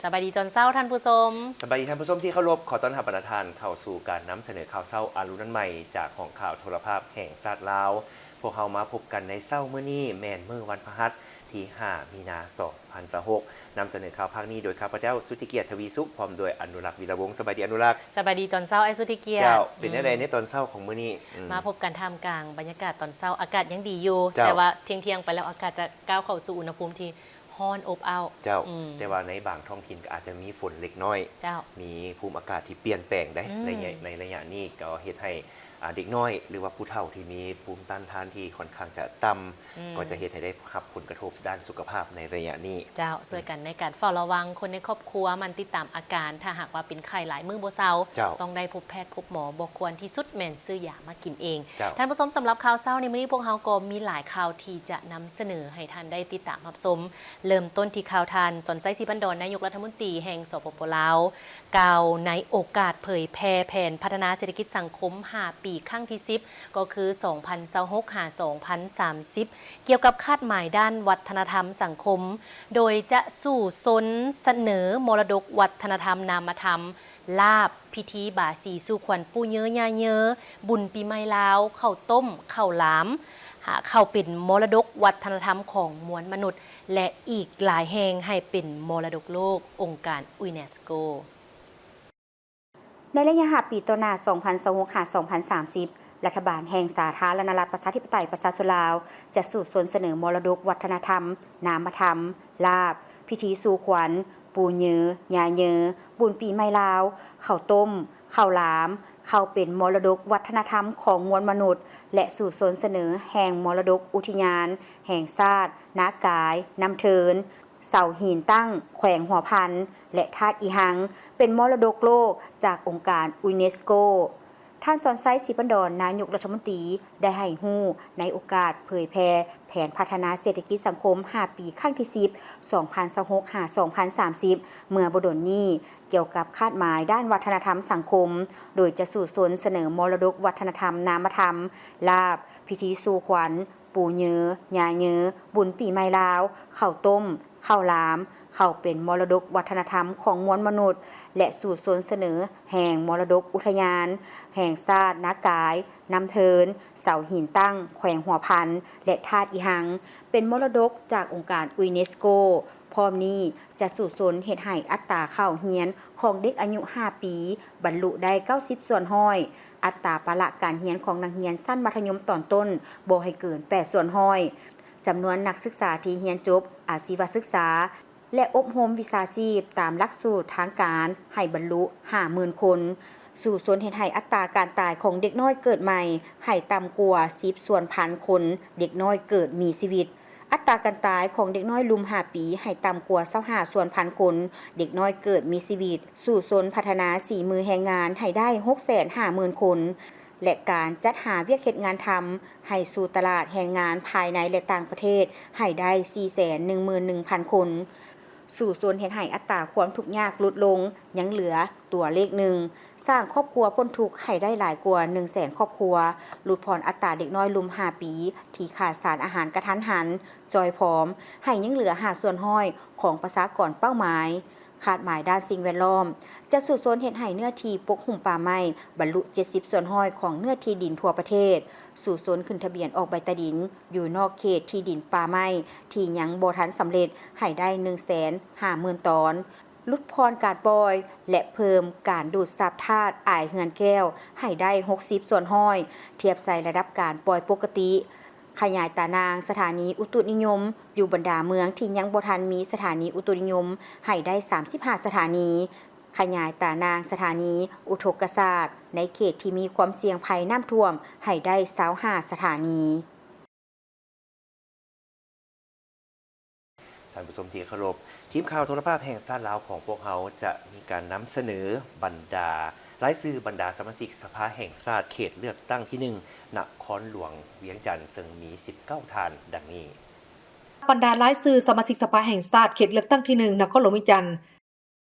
ສະບາຍດີຕອນເຊົ້າທ່ານຜູ້ຊົມ. ສະບາຍດີທ່ານຜູ້ຊົມທີ່ເຄົາລົບ, ຂໍຕ້ອນຮັບບັນດາທ່ານເຂົ້າສູ່ການນຳສະເໜີຂ່າວເຊົ້າອາລຸນນຳໃໝ່ ຈາກຫ້ອງຂ່າວໂທລະພາບແຫ່ງຊາດລາວ. ພວກເຮົາມາພົບກັນໃນເຊົ້າມື້ນີ້ ແມ່ນມື້ວັນພະຫັດ ທີຫ້າ ມີນາ ສອງພັນຊາວຫົກ. ນຳສະເໜີຂ່າວພາກນີ້ໂດຍຂ້າພະເຈົ້າ ສຸດທິກຽດ ທະວີສຸກ ພ້ອມດ້ວຍ ອະນຸລັກ ວິລະວົງ. ສະບາຍດີ ອະນຸລັກ. ສະບາຍດີຕອນເຊົ້າ ອ້າຍສຸດທິກຽດ. ເຈົ້າ, ເປັນແນວໃດໃນຕອນເຊົ້າຂອງມື້ນີ້? ອືມ ມາພົບກັນທ່າມກາງບັນຍາກາດຕອນເຊົ້າ, ອາກາດຍັງດີຢູ່, ເຈົ້າ ແຕ່ວ່າທ່ຽງໆໄປແລ້ວ ອາກາດຈະກ້າວເຂົ້າສູ່ອຸນຫະພູມທີ່ ຮ້ອນອົບອ້າວ. ເຈົ້າ ອືມ ແຕ່ວ່າໃນບາງທ້ອງຖິ່ນກໍອາດຈະມີຝົນເລັກນ້ອຍ. ເຈົ້າ ມີພູມອາກາດທີ່ປ່ຽນແປງໄດ໋ ອືມ ໃນໄລຍະ ໃນໄລຍະນີ້ ກໍເຮັດໃຫ້ ອາ ເດັກນ້ອຍ ຫຼືວ່າຜູ້ເຖົ້າທີ່ມີພູມຕ້ານທານທີ່ຄ່ອນຂ້າງຈະຕ່ຳ ອືມ ກໍຈະເຮັດໃຫ້ໄດ້ຮັບຜົນກະທົບດ້ານສຸຂະພາບໃນໄລຍະນີ້. ເຈົ້າ ຊ່ວຍກັນໃນການເຝົ້າລະວັງຄົນໃນຄອບຄົວ, ໝັ່ນຕິດຕາມອາການ, ຖ້າຫາກວ່າເປັນໄຂ້ຫຼາຍມື້ບໍ່ເຊົາ ເຈົ້າ ຕ້ອງໄດ້ພົບແພດພົບໝໍ, ບໍ່ຄວນທີ່ສຸດແມ່ນຊື້ຢາມາກິນເອງ. ເຈົ້າ ທ່ານຜູ້ຊົມ, ສຳລັບຂ່າວເຊົ້າໃນມື້ນີ້ ພວກເຮົາກໍມີຫຼາຍຂ່າວທີ່ຈະນຳສະເໜີໃຫ້ທ່ານໄດ້ຕິດຕາມຮັບຊົມ. ເລີ່ມຕົ້ນທີ່ຂ່າວທ່ານ ສອນໄຊ ສີພັນດອນ ນາຍົກລັດຖະມົນຕີແຫ່ງ ສປປ ລາວ ກ່າວໃນໂອກາດເຜີຍແຜ່ແຜນພັດທະນາເສດຖະກິດສັງຄົມຫ້າປີຄັ້ງທີສິບ ກໍຄື ສອງພັນຊາວຫົກ ຫາ ສອງພັນສາມສິບ ກ່ຽວກັບຄາດໝາຍດ້ານວັດທະນະທຳສັງຄົມ, ໂດຍຈະສູ້ຊົນສະເໜີມໍລະດົກວັດທະນະທຳນາມະທຳ ລາບ, ພິທີບາສີສູ່ຂວັນປູ່ເຍີຍ່າເຍີ, ບຸນປີໃໝ່ລາວ, ເຂົ້າຕົ້ມ, ເຂົ້າຫຼາມ, ຫາເຂົ້າເປັນມໍລະດົກວັດທະນະທຳຂອງມວນມະນຸດ ແລະ ອີກຫຼາຍແຫ່ງໃຫ້ເປັນມໍລະດົກໂລກ ອົງການ UNESCO. ໃນໄລຍະຫ້າປີຕໍ່ໜ້າ ສອງພັນຊາວຫົກ ຫາ ສອງພັນສາມສິບ, ລັດຖະບານແຫ່ງສາທາລະນະລັດ ປະຊາທິປະໄຕ ປະຊາຊົນລາວ ຈະສູ້ຊົນສະເໜີມໍລະດົກວັດທະນະທຳ, ນາມະທຳ, ລາບ, ພິທີສູ່ຂວັນ, ປູເຍີ, ຍາເຍີ, ບຸນປີໃໝ່ລາວ, ເຂົ້າຕົ້ມ, ເຂົ້າຫຼາມ, ເຂົ້າເປັນມໍລະດົກວັດທະນະທຳຂອງມວນມະນຸດ ແລະ ສູ້ຊົນສະເໜີແຫ່ງມໍລະດົກອຸທິຍານແຫ່ງຊາດ ນາກາຍ, ນ້ຳເທີນ, ເສົາຫີນຕັ້ງ ແຂວງຫົວພັນ ແລະ ທາດອີຮັງ ເປັນມໍລະດົກໂລກຈາກອົງການ UNESCO. ທ່ານ ສອນໄຊ ສີພັນດອນ ນາຍົກລັດຖະມົນຕີ ໄດ້ໃຫ້ຮູ້ໃນໂອກາດເຜີຍແຜ່ແຜນພັດທະນາເສດຖະກິດສັງຄົມຫ້າປີຄັ້ງທີສິບ ສອງພັນຊາວຫົກ ຫາ ສອງພັນສາມສິບ ເມື່ອບໍ່ດົນນີ້ ກ່ຽວກັບຄາດໝາຍດ້ານວັດທະນະທຳສັງຄົມ, ໂດຍຈະສູ້ຊົນສະເໜີມໍລະດົກວັດທະນະທຳນາມະທຳ, ລາບ, ພິທີສູ່ຂວັນ, ປູເຍີ, ຍາເຍີ, ບຸນປີໃໝ່ລາວ, ເຂົ້າຕົ້ມ, ເຂົ້າຫຼາມ, ເຂົ້າເປັນມໍລະດົກວັດທະນະທຳຂອງມວນມະນຸດ ແລະ ສູ້ຊົນສະເໜີແຫ່ງມໍລະດົກອຸທະຍານແຫ່ງຊາດນາກາຍ, ນ້ຳເທີນ, ເສົາຫີນຕັ້ງ ແຂວງຫົວພັນ ແລະ ທາດອີຮັງ ເປັນມໍລະດົກຈາກອົງການ UNESCO. ພ້ອມນີ້ຈະສູ້ຊົນເຮັດໃຫ້ອັດຕາເຂົ້າຮຽນຂອງເດັກອາຍຸຫ້າປີບັນລຸໄດ້ເກົ້າສິບສ່ວນຮ້ອຍ, ອັດຕາປະລະການຮຽນຂອງນັກຮຽນຊັ້ນມັດທະຍົມຕອນຕົ້ນບໍ່ໃຫ້ເກີນແປດສ່ວນຮ້ອຍ, ຈຳນວນນັກສຶກສາທີ່ຮຽນຈົບອາຊີວະສຶກສາ ແລະ ອົບຮົມວິຊາຊີບຕາມຫຼັກສູດທາງການໃຫ້ບັນລຸຫ້າໝື່ນຄົນ, ສູ້ຊົນເຮັດໃຫ້ອັດຕາການຕາຍຂອງເດັກນ້ອຍເກີດໃໝ່ໃຫ້ຕ່ຳກວ່າສິບສ່ວນພັນຄົນເດັກນ້ອຍເກີດມີຊີວິດ, ອັດຕາການຕາຍຂອງເດັກນ້ອຍລຸ່ມຫ້າປີໃຫ້ຕ່ຳກວ່າຊາວຫ້າສ່ວນພັນຄົນເດັກນ້ອຍເກີດມີຊີວິດ, ສູ້ຊົນພັດທະນາສີມືແຮງງານໃຫ້ໄດ້ຫົກແສນຫ້າໝື່ນຄົນ ແລະ ການຈັດຫາວຽກເຮັດງານທຳໃຫ້ສູ່ຕະຫຼາດແຮງງານພາຍໃນ ແລະ ຕ່າງປະເທດໃຫ້ໄດ້ສີ່ແສນໜຶ່ງໝື່ນໜຶ່ງພັນຄົນ, ສູ້ຊົນເຮັດໃຫ້ອັດຕາຄວາມທຸກຍາກຫຼຸດລົງ, ຍັງເຫຼືອຕົວເລກໜຶ່ງ, ສ້າງຄອບຄົວພົ້ນທຸກໃຫ້ໄດ້ຫຼາຍກວ່າໜຶ່ງແສນຄອບຄົວ, ຫຼຸດຜ່ອນອັດຕາເດັກນ້ອຍລຸ່ມຫ້າປີທີ່ຂາດສານອາຫານກະທັນຫັນ, ຈ່ອຍຜອມ, ໃຫ້ຍັງເຫຼືອຫ້າສ່ວນຮ້ອຍຂອງປະຊາກອນເປົ້າໝາຍ. ຄາດໝາຍດ້ານສິ່ງແວດລ້ອມ ຈະສູ້ຊົນເຮັດໃຫ້ເນື້ອທີ່ປົກຫຸ້ມປ່າໄມ້ບັນລຸເຈັດສິບສ່ວນຮ້ອຍຂອງເນື້ອທີ່ດິນທົ່ວປະເທດ, ສູ້ຊົນຂຶ້ນທະບຽນອອກໃບຕາດິນຢູ່ນອກເຂດທີ່ດິນປ່າໄມ້ທີ່ຍັງບໍ່ທັນສຳເລັດໃຫ້ໄດ້ໜຶ່ງແສນຫ້າໝື່ນຕອນ, ຫຼຸດຜ່ອນການປ່ອຍ ແລະ ເພີ່ມການດູດຊັບທາດອາຍເຮືອນແກ້ວໃຫ້ໄດ້ຫົກສິບສ່ວນຮ້ອຍ ທຽບໃສ່ລະດັບການປ່ອຍປົກກະຕິ. ຂະຫຍາຍຕານາງສະຖານີອຸຕຸນິຍົມຢູ່ບັນດາເມືອງທີ່ຍັງບໍ່ທັນມີສະຖານີອຸຕຸນິຍົມໃຫ້ໄດ້ສາມສິບຫ້າສະຖານີ, ຂະຫຍາຍຕານາງສະຖານີອຸທົກກະສາດໃນເຂດທີ່ມີຄວາມສ່ຽງໄພນ້ຳຖ້ວມໃຫ້ໄດ້ຊາວຫ້າສະຖານີ. ທ່ານຜູ້ຊົມທີ່ເຄົາລົບ, ທີມຂ່າວໂທລະພາບແຫ່ງຊາດລາວຂອງພວກເຮົາຈະມີການນຳສະເໜີບັນດາລາຍຊື່ບັນດາສະມາຊິກສະພາແຫ່ງຊາດເຂດເລືອກຕັ້ງທີໜຶ່ງ ນະຄອນຫຼວງວຽງຈັນ ເຊິ່ງມີສິບເກົ້າທ່ານດັ່ງນີ້. ບັນດາລາຍຊື່ສະມາຊິກສະພາແຫ່ງຊາດເຂດເລືອກຕັ້ງທີໜຶ່ງ ນະຄອນຫຼວງວຽງຈັນ,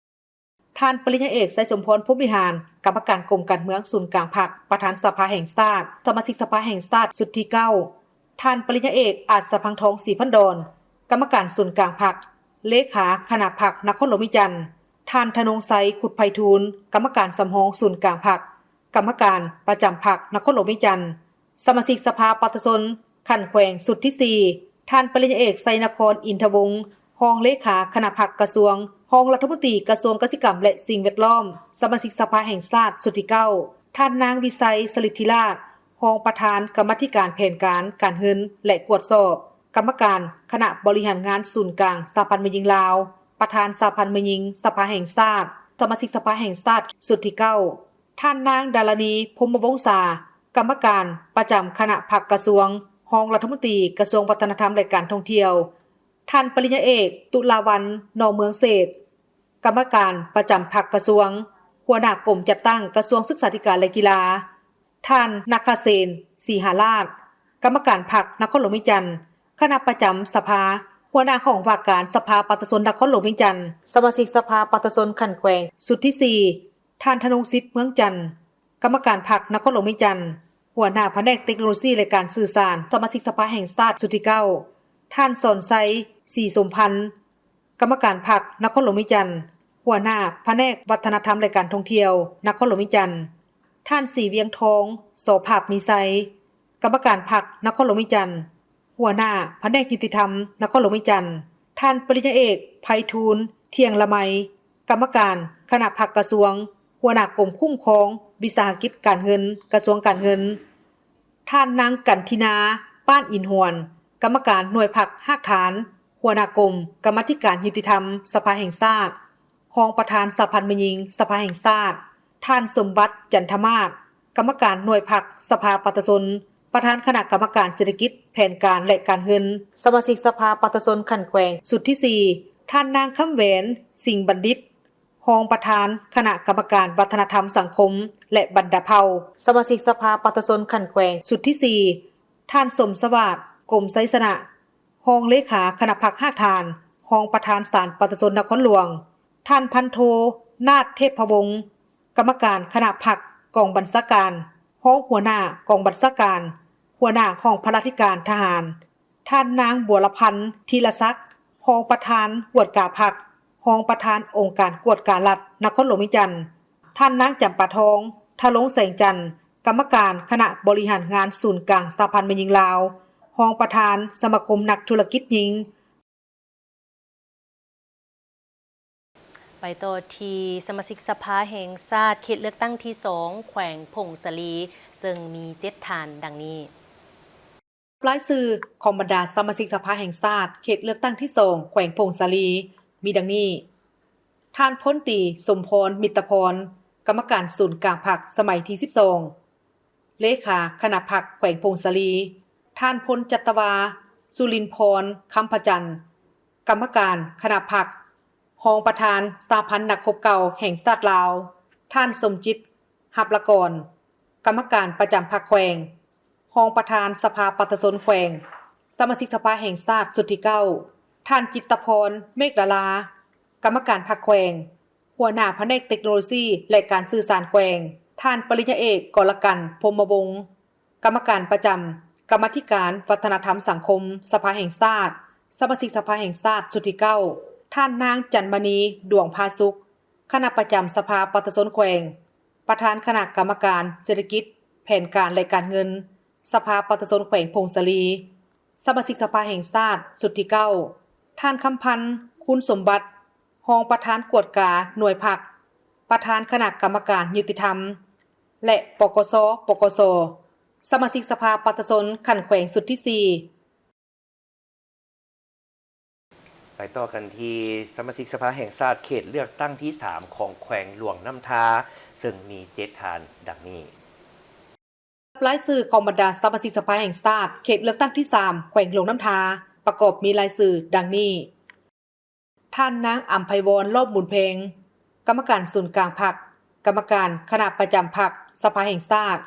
ທ່ານ ປະລິນຍາເອກ ໄຊສົມພອນ ພົມວິຫານ ກຳມະການກົມການເມືອງສູນກາງພັກ ປະທານສະພາແຫ່ງຊາດ, ສະມາຊິກສະພາແຫ່ງຊາດຊຸດທີເກົ້າ, ທ່ານ ປະລິນຍາເອກ ອາດສະພັງທອງ ສີພັນດອນ ກຳມະການສູນກາງພັກ ເລຂາຄະນະພັກນະຄອນຫຼວງວຽງຈັນ, ທ່ານ ທະນົງໄຊ ຄຸດໄພທູນ ກຳມະການສຳຮອງສູນກາງພັກ, ກຳມະການປະຈຳພັກນະຄອນຫຼວງວຽງຈັນ, ສະມາຊິກສະພາປະຊາຊົນຂັ້ນແຂວງຊຸດທີສີ່ ທ່ານປະລິນຍາເອກ ໄຊນະຄອນ ອິນທະວົງ ຮອງເລຂາຄະນະພັກກະຊວງ, ຮອງລັດຖະມົນຕີກະຊວງກະສິກຳ ແລະ ສິ່ງແວດລ້ອມ, ສະມາຊິກສະພາແຫ່ງຊາດຊຸດທີເກົ້າ, ທ່ານນາງ ວິໄຊ ສະລິດທິລາດ ຮອງປະທານກຳມາທິການແຜນການ, ການເງິນ ແລະ ກວດສອບ, ກຳມະການຄະນະບໍລິຫານງານສູນກາງສະຫະພັນແມ່ຍິງລາວ, ປະທານສະຫະພັນແມ່ຍິງສະພາແຫ່ງຊາດ, ສະມາຊິກສະພາແຫ່ງຊາດຊຸດທີເກົ້າ, ທ່ານນາງ ດາລະນີ ພົມມະວົງສາ ກຳມະການປະຈຳຄະນະພັກກະຊວງ, ຮອງລັດຖະມົນຕີກະຊວງວັດທະນະທຳ ແລະ ການທ່ອງທ່ຽວ, ທ່ານປະລິນຍາເອກ ຕຸລາວັນ ໜໍ່ເມືອງເສດ ກຳມະການປະຈຳພັກກະຊວງ, ຫົວໜ້າກົມຈັດຕັ້ງກະຊວງສຶກສາທິການ ແລະ ກິລາ, ທ່ານ ນະຄະເສນ ສີຫາລາດ ກຳມະການພັກນະຄອນຫຼວງວຽງຈັນ, ຄະນະປະຈຳສະພາ, ຫົວໜ້າຫ້ອງວ່າການສະພາປະຊາຊົນນະຄອນຫຼວງວຽງຈັນ, ສະມາຊິກສະພາປະຊາຊົນຂັ້ນແຂວງຊຸດທີສີ່, ທ່ານ ທະນົງສິດ ເມືອງຈັນ ກຳມະການພັກນະຄອນຫຼວງວຽງຈັນ, ຫົວໜ້າພະແນກເຕັກໂນໂລຊີ ແລະ ການສື່ສານ, ສະມາຊິກສະພາແຫ່ງຊາດຊຸດທີເກົ້າ, ທ່ານ ສອນໄຊ ສີສົມພັນ ກຳມະການພັກນະຄອນຫຼວງວຽງຈັນ, ຫົວໜ້າພະແນກວັດທະນະທຳ ແລະ ການທ່ອງທ່ຽວນະຄອນຫຼວງວຽງຈັນ, ທ່ານ ສີວຽງທອງ ສໍພາບມີໄຊ ກຳມະການພັກນະຄອນຫຼວງວຽງຈັນ, ຫົວໜ້າພະແນກຍຸຕິທຳນະຄອນຫຼວງວຽງຈັນ, ທ່ານປະລິນຍາເອກ ໄພທູນ ທ່ຽງລະໄມ ກຳມະການຄະນະພັກກະຊວງ, ຫົວໜ້າກົມຄຸ້ມຄອງວິສາຫະກິດການເງິນ ກະຊວງການເງິນ, ທ່ານນາງ ກັນທິນາ ປ້ານອິນຫວນ ກຳມະການໜ່ວຍພັກຮາກຖານ, ຫົວໜ້າກົມກຳມາທິການຍຸຕິທຳສະພາແຫ່ງຊາດ, ຮອງປະທານສະຫະພັນແມ່ຍິງສະພາແຫ່ງຊາດ, ທ່ານ ສົມບັດ ຈັນທະມາດ ກຳມະການໜ່ວຍພັກສະພາປະຊາຊົນ, ປະທານຄະນະກຳມະການເສດຖະກິດ, ແຜນການ ແລະ ການເງິນ, ສະມາຊິກສະພາປະຊາຊົນຂັ້ນແຂວງຊຸດທີສີ່, ທ່ານນາງ ຄຳແຫວນ ສິງບັນດິດ ຮອງປະທານຄະນະກຳມະການວັດທະນະທຳສັງຄົມ ແລະ ບັນດາເຜົ່າ, ສະມາຊິກສະພາປະຊາຊົນຂັ້ນແຂວງຊຸດທີສີ່, ທ່ານ ສົມສະຫວາດ ກົມໄຊຊະນະ ຮອງເລຂາຄະນະພັກຮາກຖານ, ຮອງປະທານສານປະຊາຊົນນະຄອນຫຼວງ, ທ່ານ ພັນໂທ ນາດ ເທບພະວົງ ກຳມະການຄະນະພັກກອງບັນຊາການ, ຮອງຫົວໜ້າກອງບັນຊາການ, ຫົວໜ້າຫ້ອງພະລາທິການທະຫານ, ທ່ານນາງ ບົວລະພັນ ທີລະສັກ ຮອງປະທານກວດກາພັກ, ຮອງປະທານອົງການກວດກາລັດນະຄອນຫຼວງວຽງຈັນ, ທ່ານນາງ ຈຳປາທອງ ທະລົງແສງຈັນ ກຳມະການຄະນະບໍລິຫານງານສູນກາງສະຫະພັນແມ່ຍິງລາວ, ຮອງປະທານສະມາຄົມນັກທຸລະກິດຍິງ. ໄປຕໍ່ທີ່ສະມາຊິກສະພາແຫ່ງຊາດເຂດເລືອກຕັ້ງທີສອງ ແຂວງຜົ້ງສາລີ ເຊິ່ງມີເຈັດທ່ານດັ່ງນີ້. ລາຍຊື່ຂອງບັນດາສະມາຊິກສະພາແຫ່ງຊາດເຂດເລືອກຕັ້ງທີສອງ ແຂວງຜົ້ງສາລີ ມີດັ່ງນີ້: ທ່ານ ພົນຕີ ສົມພອນ ມິດຕະພອນ ກຳມະການສູນກາງພັກສະໄໝທີສິບສອງ ເລຂາຄະນະພັກແຂວງຜົ້ງສາລີ, ທ່ານ ພົນຈັດຕະວາ ສຸລິນພອນ ຄຳພະຈັນ ກຳມະການຄະນະພັກ, ຮອງປະທານສະຫະພັນນັກຮົບເກົ່າແຫ່ງຊາດລາວ, ທ່ານ ສົມຈິດ ຮັບລະກອນ ກຳມະການປະຈຳພັກແຂວງ, ຮອງປະທານສະພາປະຊາຊົນແຂວງ, ສະມາຊິກສະພາແຫ່ງຊາດຊຸດທີເກົ້າ, ທ່ານ ຈິດຕະພອນ ເມກດາລາ ກຳມະການພັກແຂວງ, ຫົວໜ້າພະແນກເຕັກໂນໂລຊີ ແລະ ການສື່ສານແຂວງ, ທ່ານ ປະລິນຍາເອກ ກໍລະກັນ ພົມມະວົງ ກຳມະການປະຈຳກຳມາທິການວັດທະນະທຳສັງຄົມສະພາແຫ່ງຊາດ, ສະມາຊິກສະພາແຫ່ງຊາດຊຸດທີເກົ້າ, ທ່ານນາງ ຈັນມະນີ ດວງພາສຸກ ຄະນະປະຈຳສະພາປະຊາຊົນແຂວງ, ປະທານຄະນະກຳມະການເສດຖະກິດ, ແຜນການ ແລະ ການເງິນ ສະພາປະຊາຊົນແຂວງຜົ້ງສາລີ, ສະມາຊິກສະພາແຫ່ງຊາດຊຸດທີເກົ້າ, ທ່ານ ຄຳພັນ ຄູນສົມບັດ ຮອງປະທານກວດກາໜ່ວຍພັກ, ປະທານຄະນະກຳມະການຍຸຕິທຳ ແລະ ປກສ, ປກສ, ສະມາຊິກສະພາປະຊາຊົນຂັ້ນແຂວງຊຸດທີສີ່. ໄປຕໍ່ກັນທີ່ສະມາຊິກສະພາແຫ່ງຊາດເຂດເລືອກຕັ້ງທີສາມຂອງແຂວງຫຼວງນ້ຳທາ ເຊິ່ງມີເຈັດທ່ານດັ່ງນີ້. ລາຍຊື່ຂອງບັນດາສະມາຊິກສະພາແຫ່ງຊາດເຂດເລືອກຕັ້ງທີສາມແຂວງຫຼວງນ້ຳທາ ປະກອບມີລາຍຊື່ດັ່ງນີ້: ທ່ານນາງ ອຳໄພວອນ ລອບບຸນແພງ ກຳມະການສູນກາງພັກ, ກຳມະການຄະນະປະຈຳພັກສະພາແຫ່ງຊາດ,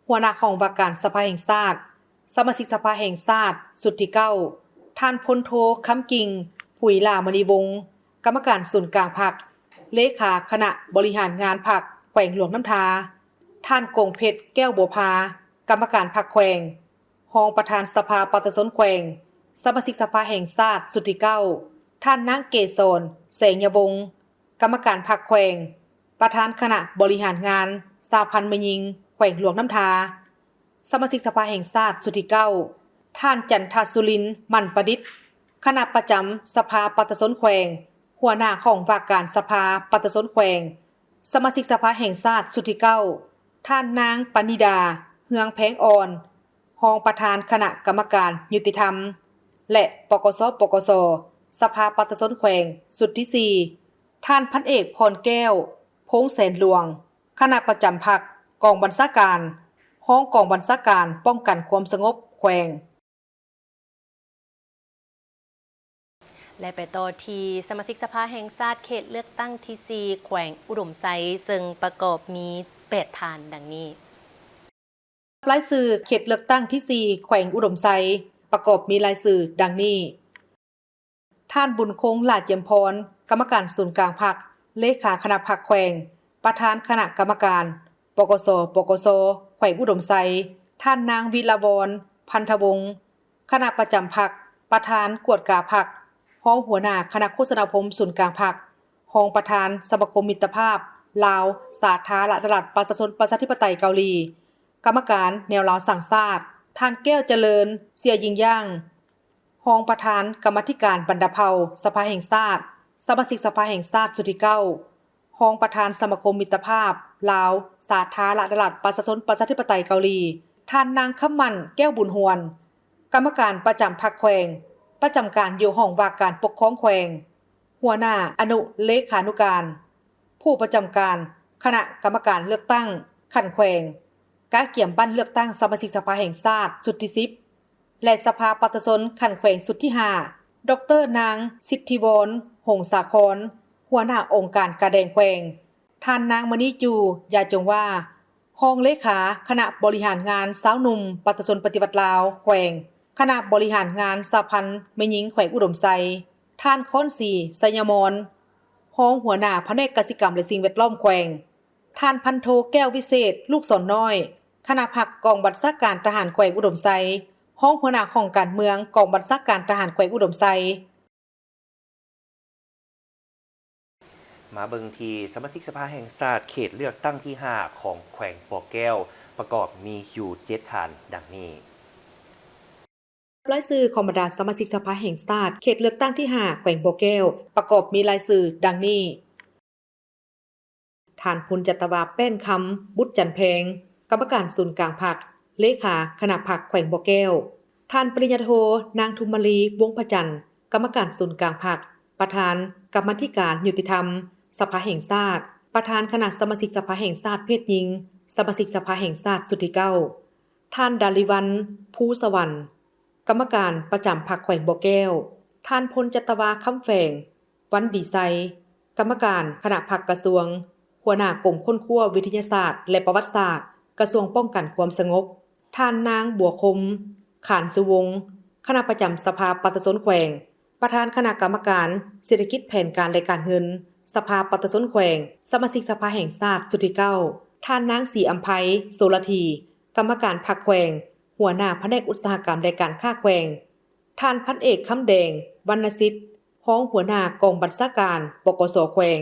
ຫົວໜ້າຫ້ອງວ່າການສະພາແຫ່ງຊາດ, ສະມາຊິກສະພາແຫ່ງຊາດຊຸດທີເກົ້າ, ທ່ານພົນໂທ ຄຳກິ່ງ ຜຸຍຫຼ້າມະນີວົງ ກຳມະການສູນກາງພັກ, ເລຂາຄະນະບໍລິຫານງານພັກແຂວງຫຼວງນ້ຳທາ, ທ່ານ ກົງເພັດ ແກ້ວບົວພາ ກຳມະການພັກແຂວງ, ຮອງປະທານສະພາປະຊາຊົນແຂວງ, ສະມາຊິກສະພາແຫ່ງຊາດຊຸດທີເກົ້າ, ທ່ານນາງ ເກສອນ ແສງຍະວົງ ກຳມະການພັກແຂວງ, ປະທານຄະນະບໍລິຫານງານສະຫະພັນແມ່ຍິງແຂວງຫຼວງນ້ຳທາ, ສະມາຊິກສະພາແຫ່ງຊາດຊຸດທີເກົ້າ ທ່ານ ຈັນທະສຸລິນ ໝັ້ນປະດິດ, ຄະນະປະຈຳສະພາປະຊາຊົນແຂວງ, ຫົວໜ້າຫ້ອງວ່າການສະພາປະຊາຊົນແຂວງ, ສະມາຊິກສະພາແຫ່ງຊາດຊຸດທີເກົ້າ ທ່ານນາງ ປະນິດາ ເຮືອງແພງອ່ອນ, ຮອງປະທານຄະນະກຳມະການຍຸຕິທຳ ແລະ ປກສ ປກສ ສະພາປະຊາຊົນແຂວງຊຸດທີສີ່ ທ່ານພັນເອກ ພອນແກ້ວ ພົງແສນຫຼວງ, ຄະນະປະຈຳພັກ, ກອງບັນຊາການ, ຮອງກອງບັນຊາການປ້ອງກັນຄວາມສະຫງົບແຂວງ. ແລະ ໄປຕໍ່ທີ່ສະມາຊິກສະພາແຫ່ງຊາດເຂດເລືອກຕັ້ງທີສີ່ ແຂວງອຸດົມໄຊ, ເຊິ່ງປະກອບມີແປດທ່ານດັ່ງນີ້. ລາຍຊື່ເຂດເລືອກຕັ້ງທີສີ່ ແຂວງອຸດົມໄຊ ປະກອບມີລາຍຊື່ດັ່ງນີ້. ທ່ານ ບຸນຄົງ ຫຼ້າຈຽມພອນ, ກຳມະການສູນກາງພັກ, ເລຂາຄະນະພັກແຂວງ, ປະທານຄະນະກຳມະການ ປກສ ປກສ ແຂວງອຸດົມໄຊ, ທ່ານນາງ ວິລະວອນ ພັນທະວົງ, ຄະນະປະຈຳພັກ, ປະທານກວດກາພັກ, ຮອງຫົວໜ້າຄະນະໂຄສະນາອົບຮົມສູນກາງພັກ, ຮອງປະທານສະມາຄົມມິດຕະພາບລາວ ສາທາລະນະລັດ ປະຊາຊົນປະຊາທິປະໄຕເກົາຫຼີ, ກຳມະການແນວລາວສ້າງຊາດ, ທ່ານ ແກ້ວຈະເລີນ ເຊຍຢິງຢ່າງ, ຮອງປະທານກຳມາທິການບັນດາເຜົ່າສະພາແຫ່ງຊາດ, ສະມາຊິກສະພາແຫ່ງຊາດຊຸດທີເກົ້າ, ຮອງປະທານສະມາຄົມມິດຕະພາບລາວ ສາທາລະນະລັດ ປະຊາຊົນປະຊາທິປະໄຕເກົາຫຼີ, ທ່ານນາງ ຄຳໝັ້ນ ແກ້ວບຸນຫວນ, ກຳມະການປະຈຳພັກແຂວງ, ປະຈຳການຢູ່ຫ້ອງວ່າການປົກຄອງແຂວງ, ຫົວໜ້າອະນຸເລຂານຸການ, ຜູ້ປະຈຳການຄະນະກຳມະການເລືອກຕັ້ງຂັ້ນແຂວງ, ກະກຽມບັ້ນເລືອກຕັ້ງສະມາຊິກສະພາແຫ່ງຊາດຊຸດທີສິບ ແລະ ສະພາປະຊາຊົນຂັ້ນແຂວງຊຸດທີຫ້າ ດອກເຕີ ນາງ ສິດທິວອນ ຫົງສາຄອນ, ຫົວໜ້າອົງການກາແດງແຂວງ, ທ່ານນາງ ມະນີຈູ ຢາຈົງວາ, ຮອງເລຂາຄະນະບໍລິຫານງານຊາວໜຸ່ມປະຊາຊົນປະຕິວັດລາວແຂວງ, ຄະນະບໍລິຫານງານສະຫະພັນແມ່ຍິງແຂວງອຸດົມໄຊ, ທ່ານ ຄອນສີ ໄຊຍະມອນ, ຮອງຫົວໜ້າພະແນກກະສິກຳ ແລະ ສິ່ງແວດລ້ອມແຂວງ, ທ່ານ ພັນໂທ ແກ້ວວິເສດ ລູກສອນນ້ອຍ, ຄະນະພັກກອງບັນຊາການທະຫານແຂວງອຸດົມໄຊ, ຮອງຫົວໜ້າຫ້ອງການເມືອງກອງບັນຊາການທະຫານແຂວງອຸດົມໄຊ. ມາເບິ່ງທີ່ສະມາຊິກສະພາແຫ່ງຊາດເຂດເລືອກຕັ້ງທີຫ້າ ຂອງແຂວງບໍ່ແກ້ວ ປະກອບມີຢູ່ເຈັດທ່ານດັ່ງນີ້. ລາຍຊື່ຂອງບັນດາສະມາຊິກສະພາແຫ່ງຊາດເຂດເລືອກຕັ້ງທີຫ້າ ແຂວງບໍ່ແກ້ວ ປະກອບມີລາຍຊື່ດັ່ງນີ້. ທ່ານ ພົນຈັດຕະວາ ແປ້ນຄຳ ບຸດຈັນແພງ, ກຳມະການສູນກາງພັກ, ເລຂາຄະນະພັກແຂວງບໍ່ແກ້ວ. ທ່ານ ປະລິນຍາໂທ ນາງ ທຸມມາລີ ວົງພະຈັນ, ກຳມະການສູນກາງພັກ, ປະທານກຳມາທິການຍຸຕິທຳສະພາແຫ່ງຊາດ, ປະທານຄະນະສະມາຊິກສະພາແຫ່ງຊາດເພດຍິງ, ສະມາຊິກສະພາແຫ່ງຊາດຊຸດທີເກົ້າ. ທ່ານ ດາລິວັນ ພູສະຫວັນ, ກຳມະການປະຈຳພັກແຂວງບໍ່ແກ້ວ. ທ່ານ ພົນຈັດຕະວາ ຄຳແຝງ ວັນດີໄຊ, ກຳມະການຄະນະພັກກະຊວງ, ຫົວໜ້າກົມຄົ້ນຄວ້າວິທະຍາສາດ ແລະ ປະຫວັດສາດ ກະຊວງປ້ອງກັນຄວາມສະຫງົບ. ທ່ານ ນາງ ບົວຄົມ ຂານສຸວົງ, ຄະນະປະຈຳສະພາປະຊາຊົນແຂວງ, ປະທານຄະນະກຳມະການເສດຖະກິດ, ແຜນການ ແລະ ການເງິນ ສະພາປະຊາຊົນແຂວງ, ສະມາຊິກສະພາແຫ່ງຊາດຊຸດທີເກົ້າ. ທ່ານ ນາງ ສີອຳໄພ ໂສລະຖີ, ກຳມະການພັກແຂວງ, ຫົວໜ້າພະແນກອຸດສາຫະກຳ ແລະ ການຄ້າແຂວງ. ທ່ານ ພັນເອກ ຄຳແດງ ວັນນະສິດ, ຮອງຫົວໜ້າກອງບັນຊາການ ປກສ ແຂວງ,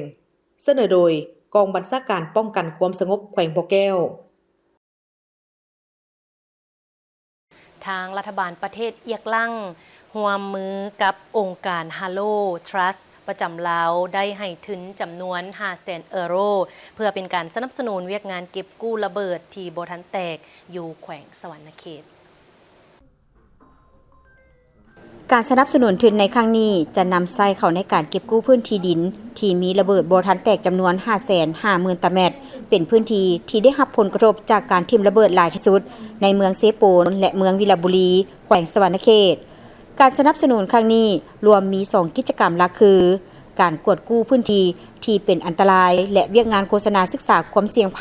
ສະເໜີໂດຍກອງບັນຊາການປ້ອງກັນຄວາມສະຫງົບແຂວງບໍ່ແກ້ວ. ທາງລັດຖະບານປະເທດອຽກລັງ ຮ່ວມມືກັບອົງການ Halo Trust ປະຈຳລາວ ໄດ້ໃຫ້ທຶນຈຳນວນຫ້າແສນເອີໂຣ ເພື່ອເປັນການສະໜັບສະໜູນວຽກງານເກັບກູ້ລະເບີດທີ່ບໍ່ທັນແຕກ ຢູ່ແຂວງສະຫວັນນະເຂດ. ການສະໜັບສະໜູນທຶນໃນຄັ້ງນີ້ ຈະນຳໃຊ້ເຂົ້າໃນການເກັບກູ້ພື້ນທີ່ດິນທີ່ມີລະເບີດບໍ່ທັນແຕກຈຳນວນຫ້າແສນຫ້າໝື່ນຕາແມັດ, ເປັນພື້ນທີ່ທີ່ໄດ້ຮັບຜົນກະທົບຈາກການຖິ້ມລະເບີດຫຼາຍທີ່ສຸດໃນເມືອງເຊໂປນ ແລະ ເມືອງວິລະບູລີ, ແຂວງສະຫວັນນະເຂດ. ການສະໜັບສະໜູນຄັ້ງນີ້ລວມມີສອງກິດຈະກຳຫຼັກຄື ການກວດກູ້ພື້ນທີ່ທີ່ເປັນອັນຕະລາຍ ແລະ ວຽກງານໂຄສະນາສຶກສາຄວາມສ່ຽງໄພ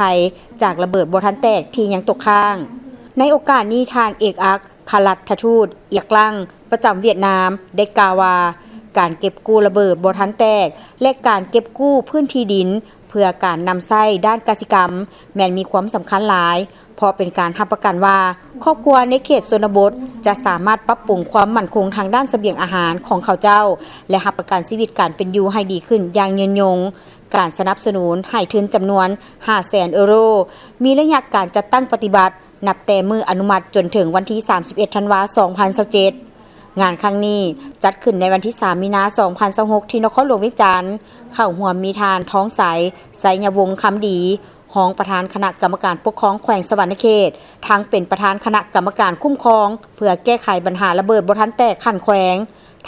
ຈາກລະເບີດບໍ່ທັນແຕກທີ່ຍັງຕົກຄ້າງ. ໃນໂອກາດນີ້ ທ່ານເອກອັກຄະລັດຖະທູດອຽກລັງປະຈຳຫວຽດນາມໄດ້ກ່າວວ່າ ການເກັບກູ້ລະເບີດບໍ່ທັນແຕກ ແລະ ການເກັບກູ້ພື້ນທີ່ດິນເພື່ອການນຳໃຊ້ດ້ານກະສິກຳ ແມ່ນມີຄວາມສຳຄັນຫຼາຍ, ເພາະເປັນການຮັບປະກັນວ່າ ຄອບຄົວໃນເຂດຊົນນະບົດຈະສາມາດປັບປຸງຄວາມໝັ້ນຄົງທາງດ້ານສະບຽງອາຫານຂອງເຂົາເຈົ້າ ແລະ ຮັບປະກັນຊີວິດການເປັນຢູ່ໃຫ້ດີຂຶ້ນຢ່າງຍືນຍົງ. ການສະໜັບສະໜູນໃຫ້ທຶນຈຳນວນຫ້າແສນເອີໂຣ, ມີໄລຍະການຈັດຕັ້ງປະຕິບັດນັບແຕ່ມື້ອະນຸມັດຈົນເຖິງວັນທີສາມສິບເອັດ ທັນວາ ສອງພັນຊາວເຈັດ. ງານຄັ້ງນີ້ຈັດຂຶ້ນໃນວັນທີສາມ ມີນາ ສອງພັນຊາວຫົກ ທີ່ນະຄອນຫຼວງວຽງຈັນ, ເຂົ້າຮ່ວມມີທ່ານ ທອງໃສ ໄຊຍະວົງຄຳດີ ຮອງປະທານຄະນະກຳມະການປົກຄອງແຂວງສະຫວັນນະເຂດ, ທັງເປັນປະທານຄະນະກຳມະການຄຸ້ມຄອງເພື່ອແກ້ໄຂບັນຫາລະເບີດບໍ່ທັນແຕກຂັ້ນແຂວງ,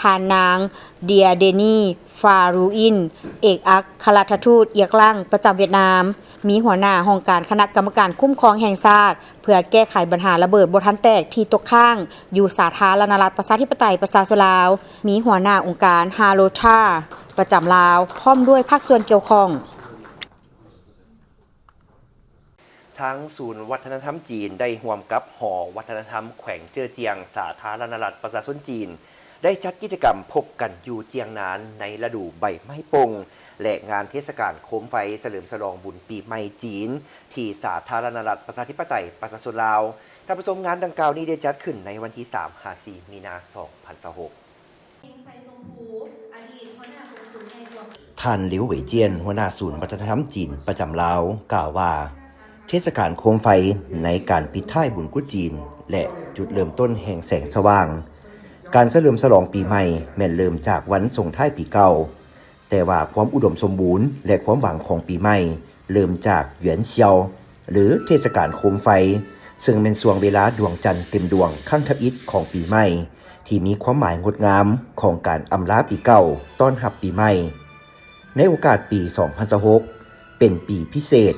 ທ່ານນາງ ເດຍ ເດນີ ຟາຣູອິນ ເອກອັກຄະລັດຖະທູດອຽກລັງປະຈຳຫວຽດນາມ, ມີຫົວໜ້າຫ້ອງການຄະນະກຳມະການຄຸ້ມຄອງແຫ່ງຊາດ ເພື່ອແກ້ໄຂບັນຫາລະເບີດບໍ່ທັນແຕກທີ່ຕົກຄ້າງຢູ່ສາທາລະນະລັດປະຊາທິປະໄຕປະຊາຊົນລາວ, ມີຫົວໜ້າອົງການ Halota ປະຈຳລາວ ພ້ອມດ້ວຍພາກສ່ວນກ່ຽວຂ້ອງ. ທາງສູນວັດທະນະທຳຈີນ ໄດ້ຮ່ວມກັບຫໍວັດທະນະທຳແຂວງເຈີ້ອຈຽງ ສາທາລະນະລັດປະຊາຊົນຈີນ ໄດ້ຈັດກິດຈະກຳພົບກັນຢູ່ຈຽງນານ ໃນລະດູໃບໄມ້ປົ່ງ ແລະ ງານເທດສະການໂຄມໄຟສະເຫຼີມສະຫຼອງບຸນປີໃໝ່ຈີນ ທີ່ສາທາລະນະລັດປະຊາທິປະໄຕປະຊາຊົນລາວ. ທ່ານຜູ້ຊົມ, ງານດັ່ງກ່າວນີ້ໄດ້ຈັດຂຶ້ນໃນວັນທີສາມຫາສີ່ ມີນາ ສອງພັນຊາວຫົກ. ທ່ານ ຫຼິວ ເຫວຈຽນ ຫົວໜ້າສູນວັດທະນະທຳຈີນປະຈຳລາວ ກ່າວວ່າ ເທດສະການໂຄມໄຟໃນການປິດທ້າຍບຸນກຸດຈີນ ແລະ ຈຸດເລີ່ມຕົ້ນແຫ່ງແສງສະຫວ່າງ ການສະເຫຼີມສະຫຼອງປີໃໝ່ແມ່ນເລີ່ມຈາກວັນສົ່ງທ້າຍປີເກົ່າ, ແຕ່ວ່າຄວາມອຸດົມສົມບູນ ແລະ ຄວາມຫວັງຂອງປີໃໝ່ ເລີ່ມຈາກ Yuan Xiao ຫຼື ເທດສະການໂຄມໄຟ, ເຊິ່ງແມ່ນຊ່ວງເວລາດວງຈັນເຕັມດວງຄັ້ງທຳອິດຂອງປີໃໝ່ ທີ່ມີຄວາມໝາຍງົດງາມຂອງການອຳລາປີເກົ່າ ຕ້ອນຮັບປີໃໝ່. ໃນໂອກາດປີສອງພັນຊາວຫົກ ເປັນປີພິເສດ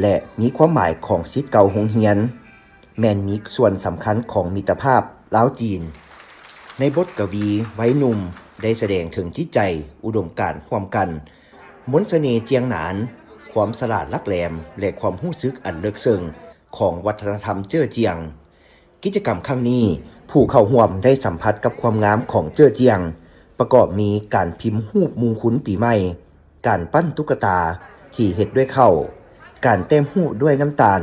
ແລະ ມີຄວາມໝາຍຂອງສິດເກົ່າໂຮງຮຽນ ແມ່ນມີສ່ວນສຳຄັນຂອງມິດຕະພາບລາວຈີນ. ໃນບົດກະວີໄວໜຸ່ມ ໄດ້ສະແດງເຖິງຈິດໃຈອຸດົມການຮ່ວມກັນ, ມົນສະເໜ່ຈຽງໜານ, ຄວາມສະຫຼາດຫຼັກແຫຼມ ແລະ ຄວາມຮູ້ສຶກອັນເລິກເຊິ່ງຂອງວັດທະນະທຳເຈີ້ອຈຽງ. ກິດຈະກຳຄັ້ງນີ້, ຜູ້ເຂົ້າຮ່ວມໄດ້ສຳຜັດກັບຄວາມງາມຂອງເຈີ້ອຈຽງ, ປະກອບມີການພິມຮູບມຸງຄຸນປີໃໝ່, ການປັ້ນຕຸກກະຕາທີ່ເຮັດດ້ວຍເຂົ້າ, ການແຕ້ມຮູບດ້ວຍນ້ຳຕານ,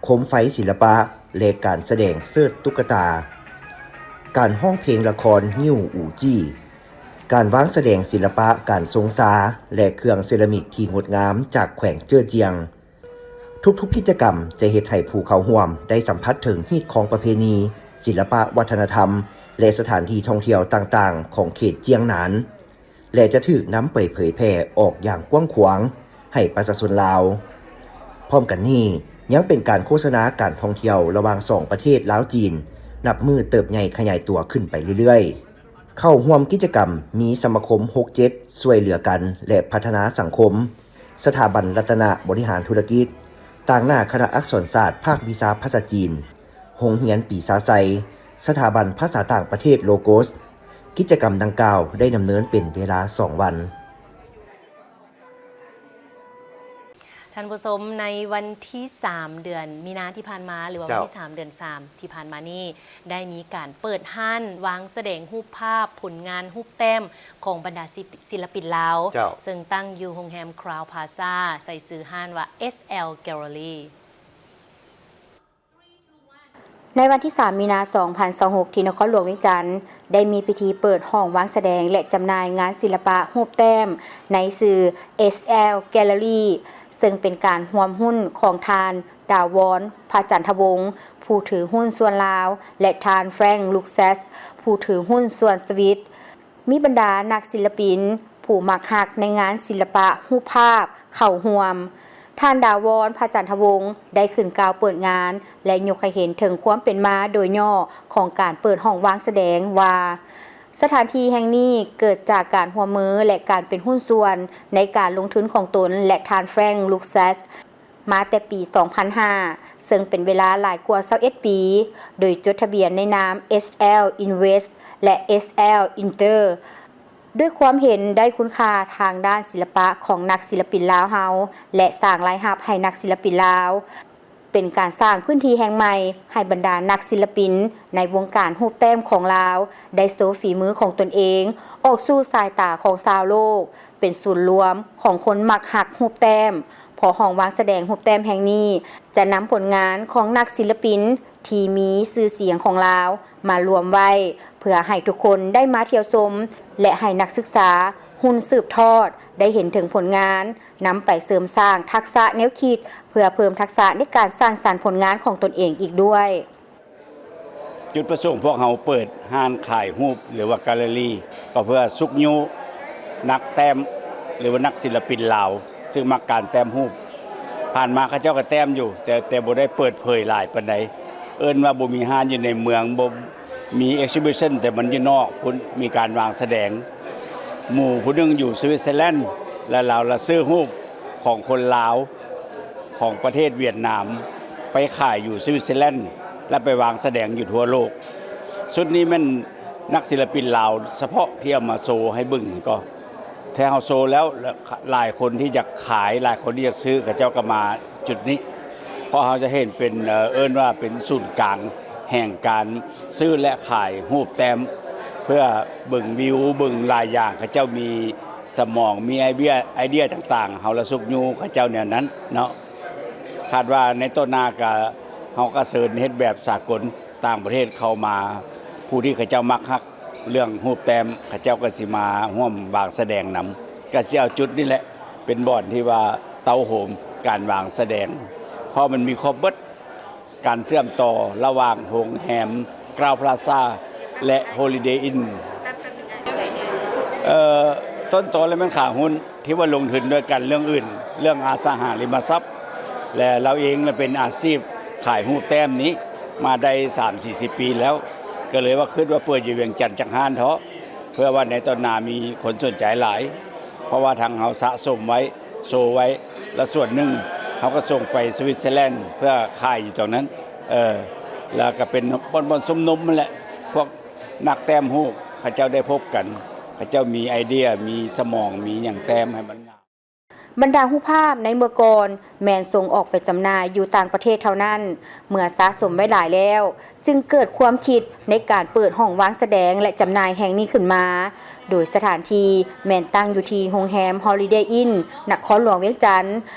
ໂຄມໄຟສິລະປະ ແລະ ການສະແດງເຊີດຕຸກກະຕາ, ການຮ້ອງເພງລະຄອນງິ້ວອູຈີ້, ການວາງສະແດງສິລະປະການຊົງຊາ ແລະ ເຄື່ອງເຊຣາມິກທີ່ງົດງາມຈາກແຂວງເຈີ້ອຈຽງ. ທຸກໆກິດຈະກຳຈະເຮັດໃຫ້ຜູ້ເຂົ້າຮ່ວມໄດ້ສຳຜັດເຖິງຮີດຄອງປະເພນີ, ສິລະປະວັດທະນະທຳ ແລະ ສະຖານທີ່ທ່ອງທ່ຽວຕ່າງໆຂອງເຂດຈຽງໜານ ແລະ ຈະຖືກນຳໄປເຜີຍແຜ່ອອກຢ່າງກວ້າງຂວາງໃຫ້ປະຊາຊົນລາວ. ພ້ອມກັນນີ້, ຍັງເປັນການໂຄສະນາການທ່ອງທ່ຽວລະຫວ່າງສອງປະເທດລາວ-ຈີນ ນັບມື້ເຕີບໃຫຍ່ຂະຫຍາຍຕົວຂຶ້ນໄປເລື້ອຍໆ. ເຂົ້າຮ່ວມກິດຈະກຳມີສະມາຄົມຫົກເຈັດ ຊ່ວຍເຫຼືອກັນ ແລະ ພັດທະນາສັງຄົມ, ສະຖາບັນລັດຕະນະບໍລິຫານທຸລະກິດ, ຕາງໜ້າຄະນະອັກສອນສາດພາກວິຊາພາສາຈີນ, ໂຮງຮຽນປີຊາໄຊ, ສະຖາບັນພາສາຕ່າງປະເທດໂລໂກສ. ກິດຈະກຳດັ່ງກ່າວໄດ້ດຳເນີນເປັນເວລາສອງວັນ. ທ່ານຜູ້ຊົມ, ໃນວັນທີສາມ ເດືອນມີນາທີ່ຜ່ານມາ ຫຼືວ່າ ເຈົ້າ ວັນທີສາມ ເດືອນສາມ ທີ່ຜ່ານມານີ້ ໄດ້ມີການເປີດຮ້ານວາງສະແດງຮູບພາບຜົນງານຮູບແຕ້ມຂອງບັນດາສິ ສິລະປິນລາວ ເຈົ້າ ເຊິ່ງຕັ້ງຢູ່ໂຮງແຮມ Crowne Plaza ໃສ່ຊື່ຮ້ານວ່າ ເອສແອລ Gallery. ໃນວັນທີສາມ ມີນາ ສອງພັນຊາວຫົກ ທີ່ນະຄອນຫຼວງວຽງຈັນ ໄດ້ມີພິທີເປີດຫ້ອງວາງສະແດງ ແລະ ຈຳໜ່າຍງານສິລະປະຮູບແຕ້ມໃນຊື່ ເອສແອລ Gallery ເຊິ່ງເປັນການຮ່ວມຮຸ້ນຂອງທ່ານ ດາວອນ ພະຈັນທະວົງ ຜູ້ຖືຮຸ້ນສ່ວນລາວ ແລະ ທ່ານ Frank Luxas ຜູ້ຖືຮຸ້ນສ່ວນສະວິດ. ມີບັນດານັກສິລະປິນຜູ້ມັກຮັກໃນງານສິລະປະຮູບພາບເຂົ້າຮ່ວມ. ທ່ານ ດາວອນ ພະຈັນທະວົງ ໄດ້ຂຶ້ນກ່າວເປີດງານ ແລະ ຍົກໃຫ້ເຫັນເຖິງຄວາມເປັນມາໂດຍຫຍໍ້ຂອງການເປີດຫ້ອງວາງສະແດງວ່າ, ສະຖານທີ່ແຫ່ງນີ້ເກີດຈາກການຮ່ວມມື ແລະ ການເປັນຫຸ້ນສ່ວນໃນການລົງທຶນຂອງຕົນ ແລະ ທ່ານ Frank Luxas ມາແຕ່ປີສອງພັນຫ້າ ເຊິ່ງເປັນເວລາຫຼາຍກວ່າຊາວເອັດປີ ໂດຍຈົດທະບຽນໃນນາມ ເອສແອລ Invest ແລະ ເອສແອລ Inter ດ້ວຍຄວາມເຫັນໄດ້ຄຸນຄ່າທາງດ້ານສິລະປະຂອງນັກສິລະປິນລາວເຮົາ ແລະ ສ້າງລາຍຮັບໃຫ້ນັກສິລະປິນລາວ, ເປັນການສ້າງພື້ນທີ່ແຫ່ງໃໝ່ໃຫ້ບັນດານັກສິລະປິນໃນວົງການຮູບແຕ້ມຂອງລາວ ໄດ້ໂຊຝີມືຂອງຕົນເອງອອກສູ່ສາຍຕາຂອງຊາວໂລກ, ເປັນສູນລວມຂອງຄົນມັກຮັກຮູບແຕ້ມ, ເພາະຫ້ອງວາງສະແດງຮູບແຕ້ມແຫ່ງນີ້ຈະນຳຜົນງານຂອງນັກສິລະປິນທີ່ມີຊື່ສຽງຂອງລາວມາລວມໄວ້ ເພື່ອໃຫ້ທຸກຄົນໄດ້ມາທ່ຽວຊົມ ແລະ ໃຫ້ນັກສຶກສາ ຮຸ່ນສືບທອດ ໄດ້ເຫັນເຖິງຜົນງານ, ນຳໄປເສີມສ້າງທັກສະແນວຄິດ ເພື່ອເພີ່ມທັກສະໃນການສ້າງສັນຜົນງານຂອງຕົນເອງອີກດ້ວຍ. ຈຸດປະສົງພວກເຮົາເປີດຮ້ານຂາຍຮູບ ຫຼືວ່າກາລເລີຣີ ກໍເພື່ອຊຸກຍູ້ນັກແຕ້ມ ຫຼືວ່ານັກສິລະປິນລາວ ຊຶ່ງມັກການແຕ້ມຮູບ. ຜ່ານມາເຂົາເຈົ້າກໍແຕ້ມຢູ່ ແຕ່ ແຕ່ບໍ່ໄດ້ເປີດເຜີຍຫຼາຍປານໃດ. ເອີ້ນວ່າບໍ່ມີຮ້ານຢູ່ໃນເມືອງ ບໍ່ມີ exhibition ແຕ່ມັນຢູ່ນອກພຸ້ນ ມີການວາງສະແດງ. ໝູ່ຜູ້ໜຶ່ງຢູ່ສະວິດເຊີແລນ ແລະ ລາວລະຊື້ຮູບຂອງຄົນລາວ ຂອງປະເທດຫວຽດນາມ ໄປຂາຍຢູ່ສະວິດເຊີແລນ ແລະ ໄປວາງສະແດງຢູ່ທົ່ວໂລກ. ຊຸດນີ້ແມ່ນນັກສິລະປິນລາວສະເພາະທີ່ເອົາມາໂຊໃຫ້ເບິ່ງກໍ ແທ້ເຮົາໂຊແລ້ວ ຫຼາຍຄົນທີ່ຢາກຂາຍ ຫຼາຍຄົນທີ່ຢາກຊື້ ເຂົາເຈົ້າກໍມາຈຸດນີ້ ເພາະເຮົາຈະເຫັນເປັນ ເອີ ເອີ້ນວ່າເປັນສູນກາງແຫ່ງການຊື້ ແລະ ຂາຍຮູບແຕ້ມ ເພື່ອເບິ່ງວິວ ເບິ່ງຫຼາຍຢ່າງ. ເຂົາເຈົ້າມີສະໝອງ ມີໄອເດຍ ໄອເດຍຕ່າງໆ ເຮົາລະຊຸກຍູ້ເຂົາເຈົ້າແນວນັ້ນເນາະ. ຄາດວ່າໃນຕໍ່ໜ້າກະ ເຮົາກະເຊີນເຮັດແບບສາກົນ ຕ່າງປະເທດເຂົ້າມາ ຜູ້ທີ່ເຂົາເຈົ້າມັກຮັກເລື່ອງຮູບແຕ້ມ ເຂົາເຈົ້າກໍຊິມາຮ່ວມວາງສະແດງນຳ. ກໍຊິເອົາຈຸດນີ້ແຫຼະເປັນບ່ອນທີ່ວ່າເຕົ້າໂຮມການວາງສະແດງ ເພາະມັນມີຄົບເບິດ ການເຊື່ອມຕໍ່ລະຫວ່າງໂຮງແຮມ Crowne Plaza ແລະ Holiday Inn. ເອີ ຕົ້ນຕໍແລ້ວແມ່ນຂາຍຮຸ້ນ ທີ່ວ່າລົງທຶນດ້ວຍກັນເລື່ອງອື່ນ ເລື່ອງອະສັງຫາລິມະຊັບ ແລະ ລາວເອງລະເປັນອາຊີບຂາຍຮູບແຕ້ມນີ້ມາໄດ້ສາມສີ່ສິບປີແລ້ວ ກໍເລີຍວ່າຄິດວ່າເປີດຢູ່ວຽງຈັນຈັກຮ້ານເທາະ ເພື່ອວ່າໃນຕໍ່ໜ້າມີຄົນສົນໃຈຫຼາຍ ເພາະວ່າທາງເຮົາສະສົມໄວ້ ໂຊໄວ້ ແລະ ສ່ວນໜຶ່ງເຮົາກໍສົ່ງໄປສະວິດເຊີແລນ ເພື່ອຂາຍຢູ່ຕອງນັ້ນ ເອີ ແລ້ວກໍເປັນບ່ອນ ບ່ອນຊຸມນຸມຫັ້ນແຫຼະ ພວກນັກແຕ້ມຮູບເຂົາເຈົ້າໄດ້ພົບກັນ ເຂົາເຈົ້າມີໄອເດຍ ມີສະໝອງ ມີຫຍັງແຕ້ມໃຫ້ມັນງາມ. ບັນດາຮູບພາບໃນເມື່ອກ່ອນແມ່ນສົ່ງອອກໄປຈຳໜ່າຍຢູ່ຕ່າງປະເທດເທົ່ານັ້ນ, ເມື່ອສະສົມໄວ້ຫຼາຍແລ້ວ ຈຶ່ງເກີດຄວາມຄິດໃນການເປີດຫ້ອງວາງສະແດງ ແລະ ຈຳໜ່າຍແຫ່ງນີ້ຂຶ້ນມາ, ໂດຍສະຖານທີ່ແມ່ນຕັ້ງຢູ່ທີ່ໂຮງແຮມ Holiday Inn ນະຄອນຫຼວງວຽງຈັນ,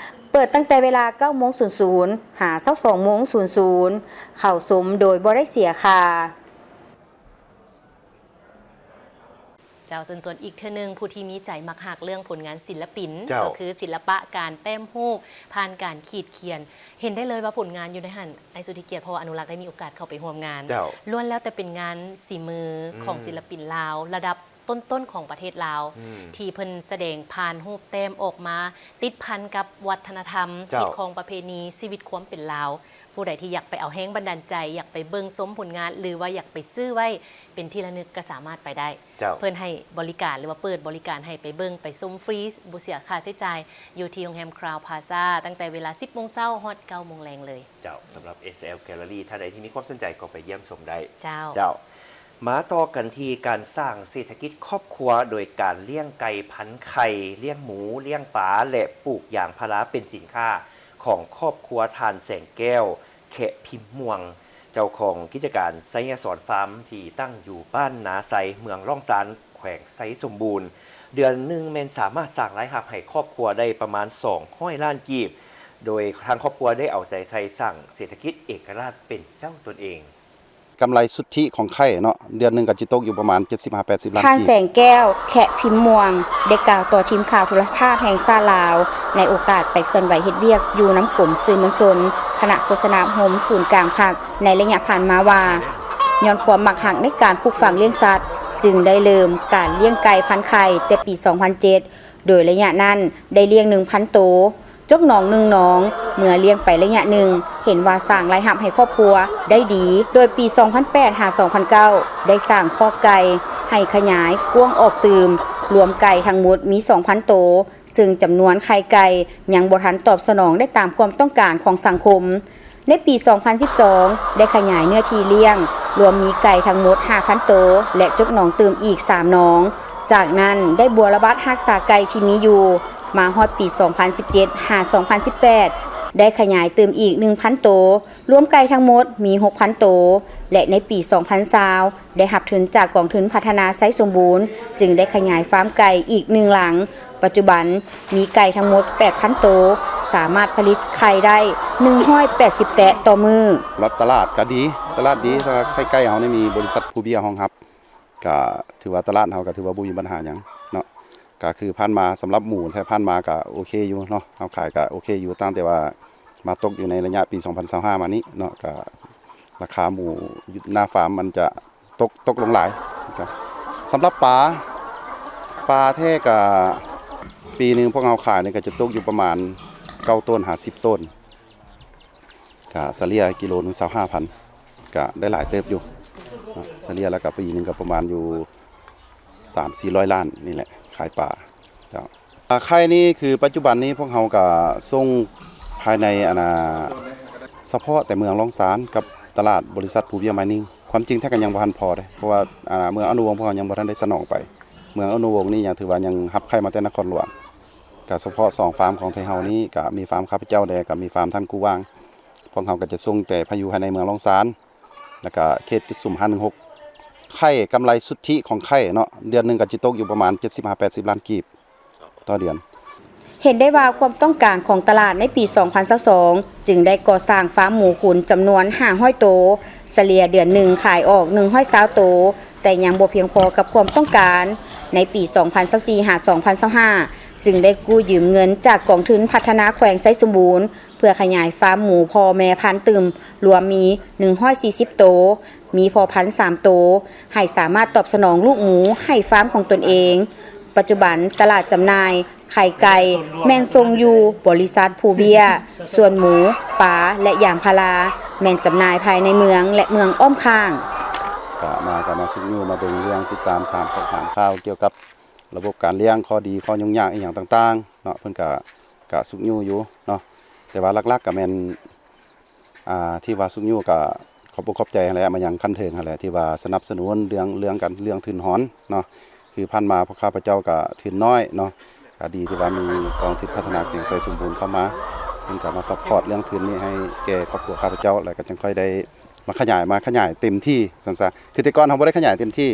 ເປີດຕັ້ງແຕ່ເວລາເກົ້າໂມງສູນສູນ ຫາຊາວສອງໂມງສູນສູນ, ເຂົ້າຊົມໂດຍບໍ່ໄດ້ເສຍຄ່າ. ເຈົ້າ ເຊີນຊວນອີກເທື່ອໜຶ່ງ ຜູ້ທີ່ມີໃຈມັກຮັກເລື່ອງຜົນງານສິນລະປິນ ເຈົ້າ ກໍຄືສິລະປະການແຕ້ມຮູບຜ່ານການຂີດຂຽນ. ເຫັນໄດ້ເລີຍວ່າຜົນງານຢູ່ໃນຫັ້ນ ອ້າຍສຸດທິກຽດ ພໍ່ອະນຸລັກ ໄດ້ມີໂອກາດເຂົ້າໄປຮ່ວມງານ ເຈົ້າ ລ້ວນແລ້ວແຕ່ເປັນງານສີມື ອືມ ຂອງສິນລະປິນລາວລະດັບຕົ້ນໆຂອງປະເທດລາວ ອືມ ທີ່ເພິ່ນສະແດງຜ່ານຮູບແຕ້ມອອກມາ ຕິດພັນກັບວັດທະນະທຳ ເຈົ້າ ຮີດຄອງປະເພນີ ຊີວິດຄວາມເປັນລາວ. ຜູ້ໃດທີ່ຢາກໄປເອົາແຮງບັນດານໃຈ ຢາກໄປເບິ່ງຊົມຜົນງານ ຫຼືວ່າຢາກໄປຊື້ໄວ້ເປັນທີ່ລະນຶກກໍສາມາດໄປໄດ້ ເຈົ້າ ເພິ່ນໃຫ້ບໍລິການ ຫຼືວ່າເປີດບໍລິການໃຫ້ໄປເບິ່ງໄປຊົມຟຣີ ບໍ່ເສຍຄ່າໃຊ້ຈ່າຍ ຢູ່ທີ່ໂຮງແຮມ Crowne Plaza ຕັ້ງແຕ່ເວລາສິບໂມງເຊົ້າຮອດເກົ້າໂມງແລງເລີຍ. ເຈົ້າ ສຳລັບ ເອສແອລ Gallery ທ່ານໃດທີ່ມີຄວາມສົນໃຈກໍໄປຢ້ຽມຊົມໄດ້. ເຈົ້າ ເຈົ້າ ມາຕໍ່ກັນທີ່ການສ້າງເສດຖະກິດຄອບຄົວ ໂດຍການລ້ຽງໄກ່ພັນໄຂ່, ລ້ຽງໝູ, ລ້ຽງປາ ແລະ ປູກຢາງພາລາເປັນສິນຄ້າ ຂອງຄອບຄົວທ່ານ ແສງແກ້ວ ແຂະພິມມ່ວງ ເຈົ້າຂອງກິດຈະການໄຊຍະສອນຟາມ ທີ່ຕັ້ງຢູ່ບ້ານນາໄຊ ເມືອງລ້ອງຊານ ແຂວງໄຊສົມບູນ. ເດືອນໜຶ່ງແມ່ນສາມາດສ້າງລາຍຮັບໃຫ້ຄອບຄົວໄດ້ປະມານສອງຮ້ອຍລ້ານກີບ, ໂດຍທາງຄອບຄົວໄດ້ເອົາໃຈໃສ່ສ້າງເສດຖະກິດເອກະລາດເປັນເຈົ້າຕົນເອງ. ກຳໄລສຸດທິຂອງໄຂ່ເນາະ ເດືອນໜຶ່ງກໍຊິຕົກຢູ່ປະມານເຈັດສິບຫາແປດສິບລ້ານກີບ. ທ່ານ ແສງແກ້ວ ແຂະພິມມ່ວງ ໄດ້ກ່າວຕໍ່ທີມຂ່າວໂທລະພາບແຫ່ງຊາດລາວ ໃນໂອກາດໄປເຄື່ອນໄຫວເຮັດວຽກຢູ່ນຳກົມສື່ມວນຊົນ ຄະນະໂຄສະນາອົບຮົມສູນກາງພັກ ໃນໄລຍະຜ່ານມາວ່າ ຍ້ອນຄວາມມັກຮັກໃນການປູກຝັງລ້ຽງສັດ ຈຶ່ງໄດ້ເລີ່ມການລ້ຽງໄກ່ພັນໄຂ່ແຕ່ປີສອງພັນເຈັດ ໂດຍໄລຍະນັ້ນໄດ້ລ້ຽງໜຶ່ງພັນໂຕ. ຈົກໜອງໜຶ່ງໜອງ ເມື່ອລ້ຽງໄປໄລຍະໜຶ່ງ ເຫັນວ່າສ້າງລາຍຮັບໃຫ້ຄອບຄົວໄດ້ດີ, ໂດຍປີສອງພັນແປດຫາສອງພັນເກົ້າ ໄດ້ສ້າງຄອກໄກ່ໃຫ້ຂະຫຍາຍກວ້າງອອກຕື່ມ, ລວມໄກ່ທັງໝົດມີສອງພັນໂຕ, ເຊິ່ງຈຳນວນໄຂ່ໄກ່ຍັງບໍ່ທັນຕອບສະໜອງໄດ້ຕາມຄວາມຕ້ອງການຂອງສັງຄົມ. ໃນປີສອງພັນສິບສອງ ໄດ້ຂະຫຍາຍເນື້ອທີ່ລ້ຽງ, ລວມມີໄກ່ທັງໝົດຫ້າພັນໂຕ ແລະ ຈົກໜອງຕື່ມອີກສາມໜອງ. ຈາກນັ້ນໄດ້ບົວລະບັດຮັກສາໄກ່ທີ່ມີຢູ່, ມາຮອດປີສອງພັນສິບເຈັດຫາສອງພັນສິບແປດ ໄດ້ຂະຫຍາຍຕື່ມອີກໜຶ່ງພັນໂຕ, ລວມໄກ່ທັງໝົດມີຫົກພັນໂຕ ແລະ ໃນປີສອງພັນຊາວ ໄດ້ຮັບທຶນຈາກກອງທຶນພັດທະນາໄຊສົມບູນ ຈຶ່ງໄດ້ຂະຫຍາຍຟາມໄກ່ອີກໜຶ່ງຫຼັງ. ປັດຈຸບັນມີໄກ່ທັງໝົດແປດພັນໂຕ, ສາມາດຜະລິດໄຂ່ໄດ້ໜຶ່ງຮ້ອຍແປດສິບແຕະຕໍ່ມື້. ສຳລັບຕະຫຼາດກໍດີ, ຕະຫຼາດດີ, ສຳລັບໄຂ່ໄກ່ເຮົານີ້ມີບໍລິສັດພູເບຍຮອງຮັບ, ກໍຖືວ່າຕະຫຼາດເຮົາກໍຖືວ່າບໍ່ມີບັນຫາຫຍັງເນາະ. ກໍຄືຜ່ານມາ ສຳລັບໝູແທ້ຜ່ານມາກໍໂອເຄຢູ່ເນາະ, ເຮົາຂາຍກໍໂອເຄຢູ່, ຕັ້ງແຕ່ວ່າມາຕົກຢູ່ໃນໄລຍະປີສອງພັນຊາວຫ້າມານີ້ເນາະ, ກໍລາຄາໝູຢູ່ໜ້າຟາມມັນຈະຕົກ ຕົກລົງຫຼາຍ. ສຳລັບປາ ປາແທ້ກໍປີໜຶ່ງພວກເຮົາຂາຍນີ້ກໍຈະຕົກຢູ່ປະມານເກົ້າໂຕນຫາສິບໂຕນ. ກະສະເລ່ຍກິໂລໜຶ່ງຊາວຫ້າພັນ ກະໄດ້ຫຼາຍເຕີບຢູ່ເນາະ, ສະເລ່ຍແລ້ວກະປີໜຶ່ງກະປະມານຢູ່ສາມສີ່ຮ້ອຍລ້ານນີ້ແຫຼະ ຂາຍປາເຈົ້າ. ອາ ໄຂ່ນີ້ຄືປັດຈຸບັນນີ້ພວກເຮົາກະສົ່ງພາຍໃນ ອັນນ່າ ສະເພາະແຕ່ເມືອງລ້ອງຊານກັບຕະຫຼາດບໍລິສັດພູເບ້ຍມາຍນິງ, ຄວາມຈິງແທ້ກະຍັງບໍ່ທັນພໍເດ້ ເພາະວ່າ ອັນນ່າ ເມືອງອະນຸວົງພວກເຮົາຍັງບໍ່ທັນໄດ້ສະໜອງໄປ, ເມືອງອະນຸວົງນີ້ຍັງຖືວ່າຍັງຮັບໄຂ່ມາແຕ່ນະຄອນຫຼວງ. ກະສະເພາະສອງຟາມຂອງໄທເຮົານີ້ ກະມີຟາມຂ້າພະເຈົ້າແດ່ ກະມີຟາມທ່ານກູ່ຫວ່າງ, ພວກເຮົາກະຈະສົ່ງແຕ່ພາຍຢູ່ພາຍໃນເມືອງລ້ອງຊານ ແລ້ວກະເຂດຈຸດສຸມຫ້າໜຶ່ງຫົກ. ໄຂ່ ກຳໄລສຸດທິຂອງໄຂ່ເນາະ ເດືອນໜຶ່ງກະຊິຕົກຢູ່ປະມານເຈັດສິບຫາແປດສິບລ້ານກີບຕໍ່ເດືອນ. ເຫັນໄດ້ວ່າຄວາມຕ້ອງການຂອງຕະຫຼາດໃນປີສອງພັນຊາວສອງ ຈຶ່ງໄດ້ກໍ່ສ້າງຟາມໝູຂຸນຈຳນວນຫ້າຮ້ອຍໂຕ, ສະເລ່ຍເດືອນໜຶ່ງຂາຍອອກໜຶ່ງຮ້ອຍຊາວໂຕ, ແຕ່ຍັງບໍ່ພຽງພໍກັບຄວາມຕ້ອງການ. ໃນປີສອງພັນຊາວສີ່ຫາສອງພັນຊາວຫ້າ ຈຶ່ງໄດ້ກູ້ຢືມເງິນຈາກກອງທຶນພັດທະນາແຂວງໄຊສົມບູນ ເພື່ອຂະຫຍາຍຟາມໝູພໍ່ແມ່ພັນຕື່ມ ລວມມີໜຶ່ງຮ້ອຍສີ່ສິບໂຕ, ມີພໍ່ພັນສາມໂຕ, ໃຫ້ສາມາດຕອບສະໜອງລູກໝູໃຫ້ຟາມຂອງຕົນເອງ. ປັດຈຸບັນຕະຫຼາດຈຳໜ່າຍໄຂ່ໄກ່ແມ່ນສົ່ງຢູ່ບໍລິສັດພູເບ້ຍ, ສ່ວນໝູ, ປາ ແລະ ຢາງພາລາ ແມ່ນຈຳໜ່າຍພາຍໃນເມືອງ ແລະ ເມືອງອ້ອມຂ້າງ. ກະມາ ກະມາຊຸກຍູ້ມາເບິ່ງເລື່ອງ ຕິດຕາມຖາມ ຖາມຂ່າວກ່ຽວກັບລະບົບການລ້ຽງ ຂໍ້ດີ ຂໍ້ຫຍຸ້ງຍາກອີ່ຫຍັງຕ່າງໆເນາະ, ເພິ່ນກະ ກະຊຸກຍູ້ຢູ່ເນາະ, ແຕ່ວ່າຫຼັກໆກະແມ່ນ ອ່າ ທີ່ວ່າຊຸກຍູ້ກະຂອບອົກຂອບໃຈຫັ້ນແຫຼະ ມາຍັງຂັ້ນເທິງຫັ້ນແຫຼະ ທີ່ວ່າສະໜັບສະໜູນເລື່ອງ ເລື່ອງການ ເລື່ອງທຶນຮອນເນາະ. ຄືຜ່ານມາພວກຂ້າພະເຈົ້າກະທຶນນ້ອຍເນາະ, ກະດີທີ່ວ່າມີກອງທຶນພັດທະນາແຂວງໄຊສົມບູນເຂົ້າມາ, ເພິ່ນກະມາຊັບພອດເລື່ອງທຶນນີ້ໃຫ້ແກ່ຄອບຄົວຂ້າພະເຈົ້າ ແລ້ວກະຈັ່ງຄ່ອຍໄດ້ ມາຂະຫຍາຍ ມາຂະຫຍາຍເຕັມທີ່ຊັ້ນຊະ. ຄືແຕ່ກ່ອນເຮົາບໍ່ໄດ້ຂະຫຍາຍເຕັມທີ່,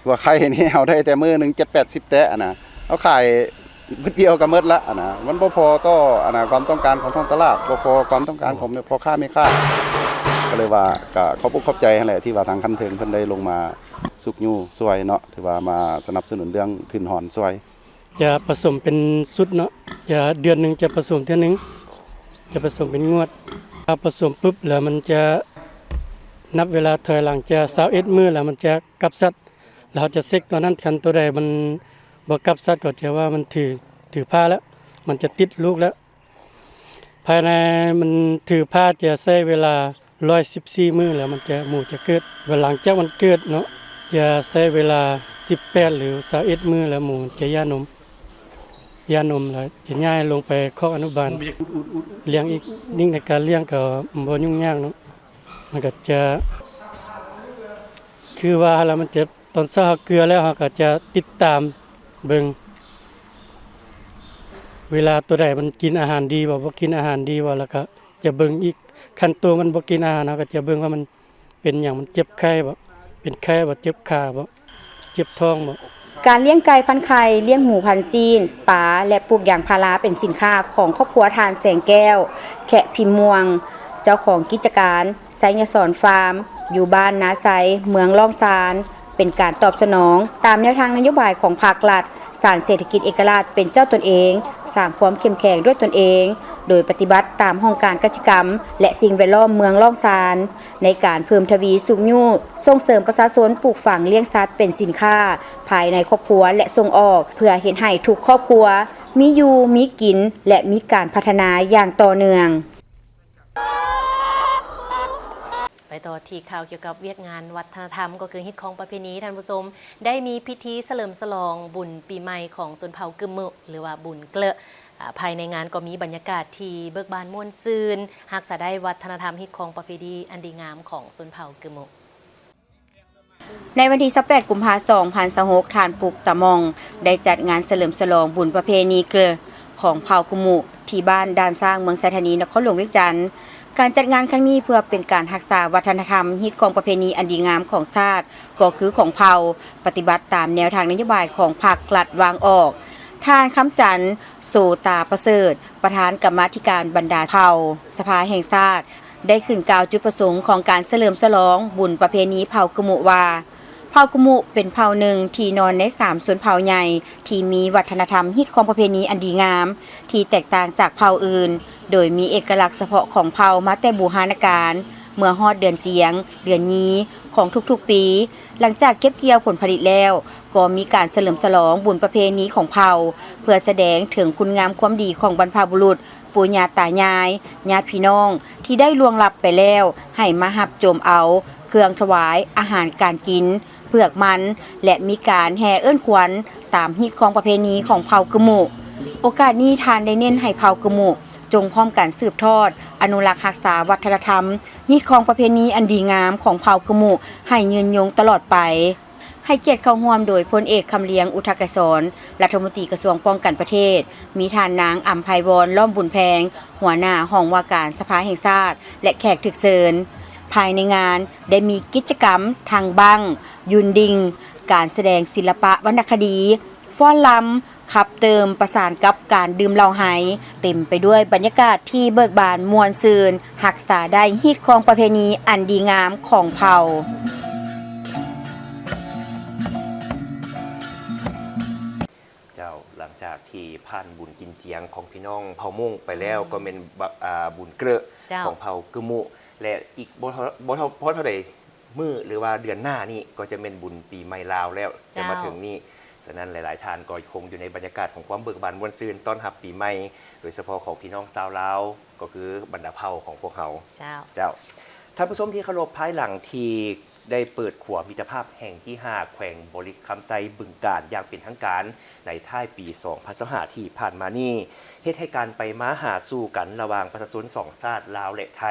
ວ່າໄຂ່ນີ້ເຮົາໄດ້ແຕ່ມື້ໜຶ່ງເຈັດແປດສິບແຕະຫັ້ນນະ, ເຮົາຂາຍບຶດດຽວກະໝົດລະຫັ້ນນະ, ມັນບໍ່ພໍຕໍ່ ອັນນ່າ ຄວາມຕ້ອງການຂອງທ້ອງຕະຫຼາດ, ບໍ່ພໍຄວາມຕ້ອງການຂອງພໍ່ຄ້າແມ່ຄ້າ. ກະເລີຍວ່າກະຂອບອົກຂອບໃຈຫັ້ນແຫຼະ ທີ່ວ່າທາງຂັ້ນເທິງເພິ່ນໄດ້ລົງມາຊຸກຍູ້ຊ່ວຍເນາະ, ຖືວ່າມາສະໜັບສະໜູນເລື່ອງທຶນຮອນຊ່ວຍ. ຈະປະສົມເປັນຊຸດເນາະ, ຈະ ເດືອນໜຶ່ງຈະປະສົມເທື່ອໜຶ່ງ, ຈະປະສົມເປັນງວດ. ຖ້າປະສົມປຶບແລ້ວມັນຈະນັບເວລາຖອຍຫຼັງຈາກຊາວເອັດມື້ ແລ້ວມັນຈະກັບສັດ, ແລ້ວເຮົາຈະເຊັກຕອນນັ້ນ, ຄັນໂຕໃດມັນບໍ່ກັບສັດກໍຈະວ່າມັນຖື ຖືພາແລ້ວ, ມັນຈະຕິດລູກແລ້ວ. ພາຍໃນມັນຖືພາຈະໃຊ້ເວລາ ຮ້ອຍສິບສີ່ມື້ແລ້ວມັນຈະ ໝູຈະເກີດ. ຫຼັງຈາກມັນເກີດເນາະ ຈະໃຊ້ເວລາສິບແປດ ຫຼື ຊາວເອັດມື້ແລ້ວໝູມັນຈະຫຍ່ານົມ, ຫຍ່ານົມແລ້ວຈະຍ້າຍລົງໄປຄອກອະນຸບານ ລ້ຽງອີກ. ຍິ່ງໃນການລ້ຽງກໍບໍ່ຫຍຸ້ງຍາກເນາະ, ມັນກໍຈະ ຄືວ່າແລ້ວມັນຈະ ຕອນເຊົ້າເຮົາເກືອແລ້ວ ເຮົາກໍຈະຕິດຕາມເບິ່ງ ເວລາໂຕໃດມັນກິນອາຫານດີບໍ່ ບໍ່ກິນອາຫານດີບໍ່ ແລ້ວກໍຈະເບິ່ງອີກ. ຄັນໂຕມັນບໍ່ກິນອາຫານ ເຮົາກໍຈະເບິ່ງວ່າມັນເປັນຫຍັງ, ມັນເຈັບໄຂ້ບໍ່ ເປັນໄຂ້ບໍ່ ເຈັບຂາບໍ່ ເຈັບທ້ອງບໍ່. ການລ້ຽງໄກ່ພັນໄຂ່, ລ້ຽງໝູພັນຊີ້ນ, ປາ ແລະ ປູກຢາງພາລາເປັນສິນຄ້າຂອງຄອບຄົວທ່ານ ແສງແກ້ວ ແຄະພິມມ່ວງ, ເຈົ້າຂອງກິດຈະການ ໄຊຍະສອນຟາມ ຢູ່ບ້ານນາໄຊ ເມືອງລ້ອງຊານ, ເປັນການຕອບສະໜອງຕາມແນວທາງນະໂຍບາຍຂອງພາກລັດ, ສ້າງເສດຖະກິດເອກະລາດເປັນເຈົ້າຕົນເອງ, ສ້າງຄວາມເຂັ້ມແຂງດ້ວຍຕົນເອງ, ໂດຍປະຕິບັດຕາມຫ້ອງການກະສິກຳ ແລະ ສິ່ງແວດລ້ອມເມືອງລ້ອງຊານ, ໃນການເພີ່ມທະວີຊຸກຍູ້ສົ່ງເສີມປະຊາຊົນປູກຝັງລ້ຽງສັດເປັນສິນຄ້າພາຍໃນຄອບຄົວ ແລະ ສົ່ງອອກ, ເພື່ອເຮັດໃຫ້ທຸກຄອບຄົວມີຢູ່ມີກິນ ແລະ ມີການພັດທະນາຢ່າງຕໍ່ເນື່ອງ. ໄປຕໍ່ທີ່ຂ່າວກ່ຽວກັບວຽກງານວັດທະນະທຳ ກໍຄືຮີດຄອງປະເພນີ ທ່ານຜູ້ຊົມ, ໄດ້ມີພິທີສະເຫຼີມສະຫຼອງບຸນປີໃໝ່ຂອງຊົນເຜົ່າກຶມມຸ ຫຼືວ່າບຸນເກລະ. ອາ ພາຍໃນງານກໍມີບັນຍາກາດທີ່ເບີກບານມ່ວນຊື່ນ, ຮັກສາໄດ້ວັດທະນະທຳຮີດຄອງປະເພນີອັນດີງາມຂອງຊົນເຜົ່າກຶມມຸ. ໃນວັນທີຊາວແປດ ກຸມພາ ສອງພັນຊາວຫົກ ທ່ານປຸກຕາມອງ ໄດ້ຈັດງານສະເຫຼີມສະຫຼອງບຸນປະເພນີເກລະ ຂອງເຜົ່າກຸມຸ ທີ່ບ້ານດ່ານຊ້າງ ເມືອງໄຊທານີ ນະຄອນຫຼວງວຽງຈັນ. ການຈັດງານຄັ້ງນີ້ເພື່ອເປັນການຮັກສາວັດທະນະທຳ, ຮີດຄອງປະເພນີອັນດີງາມຂອງຊາດ ກໍຄືຂອງເຜົ່າ, ປະຕິບັດຕາມແນວທາງນະໂຍບາຍຂອງພັກລັດວາງອອກ. ທ່ານ ຄຳຈັນ ໂສຕາປະເສີດ ປະທານກຳມາທິການບັນດາເຜົ່າ ສະພາແຫ່ງຊາດ ໄດ້ຂຶ້ນກ່າວຈຸດປະສົງຂອງການສະເຫຼີມສະຫຼອງບຸນປະເພນີເຜົ່າກຶມມຸວ່າ, ເ ຜົ່າກຶມຸເປັນເຜົ່າໜຶ່ງທີ່ນອນໃນສາມຊົນເຜົ່າໃຫຍ່ ທີ່ມີວັດທະນະທຳຮີດຄອງປະເພນີອັນດີງາມ ທີ່ແຕກຕ່າງຈາກເຜົ່າອື່ນ, ໂດຍມີເອກະລັກສະເພາະຂອງເຜົ່າມາແຕ່ບູຮານະການ. ເມື່ອຮອດເດືອນຈຽງ, ເດືອນຍີ່ ຂອງທຸກໆປີ, ຫຼັງຈາກເກັບກ່ຽວຜົນຜະລິດແລ້ວ, ກໍມີການສະເຫຼີມສະຫຼອງບຸນປະເພນີຂອງເຜົ່າ ເພື່ອສະແດງເຖິງຄຸນງາມຄວາມດີຂອງບັນພະບຸລຸດ, ປູ່ຍ່າຕາຍາຍ, ຍາດພີ່ນ້ອງທີ່ໄດ້ລ່ວງລັບໄປແລ້ວ ໃຫ້ມາຮັບໂຈມເອົາເຄື່ອງຖວາຍອາຫານການກິນ, ເຜືອກມັນ ແລະ ມີການແຫ່ເອີ້ນຂວັນຕາມຮີດຄອງປະເພນີຂອງເຜົ່າກຶມຸ. ໂອກາດນີ້ທ່ານໄດ້ເນັ້ນໃຫ້ເຜົ່າກຶມຸຈົ່ງພ້ອມກັນສືບທອດ, ອະນຸລັກຮັກສາວັດທະນະທຳ, ຮີດຄອງປະເພນີອັນດີງາມຂອງເຜົ່າກຶມຸໃຫ້ຍືນຍົງຕະຫຼອດໄປ. ໃຫ້ກຽດເຂົ້າຮ່ວມໂດຍພົນເອກ ຄຳລຽງ ອຸທະກະສອນ ລັດຖະມົນຕີກະຊວງປ້ອງກັນປະເທດ, ມີທ່ານນາງ ອຳໄພວອນ ລ້ອມບຸນແພງ ຫົວໜ້າຫ້ອງວ່າການສະພາແຫ່ງຊາດ ແລະ ແຂກຖືກເຊີນ. ພາຍໃນງານໄດ້ມີກິດຈະກຳທັງບັ້ງ, ຢຸ່ນດິງ, ການສະແດງສິລະປະວັນນະຄະດີ, ຟ້ອນລຳ, ຂັບເຕີມປະສານກັບການດື່ມເຫຼົ້າໄຮ, ເຕັມໄປດ້ວຍບັນຍາກາດທີ່ເບີກບານມ່ວນຊື່ນ, ຮັກສາໄດ້ຮີດຄອງປະເພນີອັນດີງາມຂອງເຜົ່າ. ເຈົ້າ, ຫຼັງຈາກທີ່ຜ່ານບຸນກິນຈຽງຂອງພີ່ນ້ອງເຜົ່າມົ້ງໄປແລ້ວ, ອືມ ກໍແມ່ນບະ ອ່າ ບຸນເກລະ ເຈົ້າ ຂອງເຜົ່າກຶມຸ ແລະ ອີກບໍ່ເທົ່າ ບໍ່ເທົ່າ ພໍເທົ່າໃດ ມື້ ຫຼືວ່າເດືອນໜ້ານີ້ກໍຈະແມ່ນບຸນປີໃໝ່ລາວແລ້ວ ຈະມາເຖິງນີ້. ສະນັ້ນ ຫຼາຍໆທ່ານກໍຄົງຢູ່ໃນບັນຍາກາດຂອງຄວາມເບີກບານມ່ວນຊື່ນ ຕ້ອນຮັບປີໃໝ່ ໂດຍສະເພາະຂອງພີ່ນ້ອງຊາວລາວ ກໍຄືບັນດາເຜົ່າຂອງພວກເຮົາ. ເຈົ້າ. ເຈົ້າ. ທ່ານຜູ້ຊົມທີ່ເຄົາລົບ, ພາຍຫຼັງທີ່ໄດ້ເປີດຂົວມິດຕະພາບແຫ່ງທີຫ້າ ແຂວງບໍລິຄຳໄຊ ບຶງການ ຢ່າງເປັນທາງການໃນທ້າຍປີສອງພັນຊາວຫ້າ ທີ່ຜ່ານມານີ້ ເຮັດໃຫ້ການໄປມາຫາສູ່ກັນລະຫວ່າງປະຊາຊົນສອງຊາດ ລາວ ແລະ ໄທ,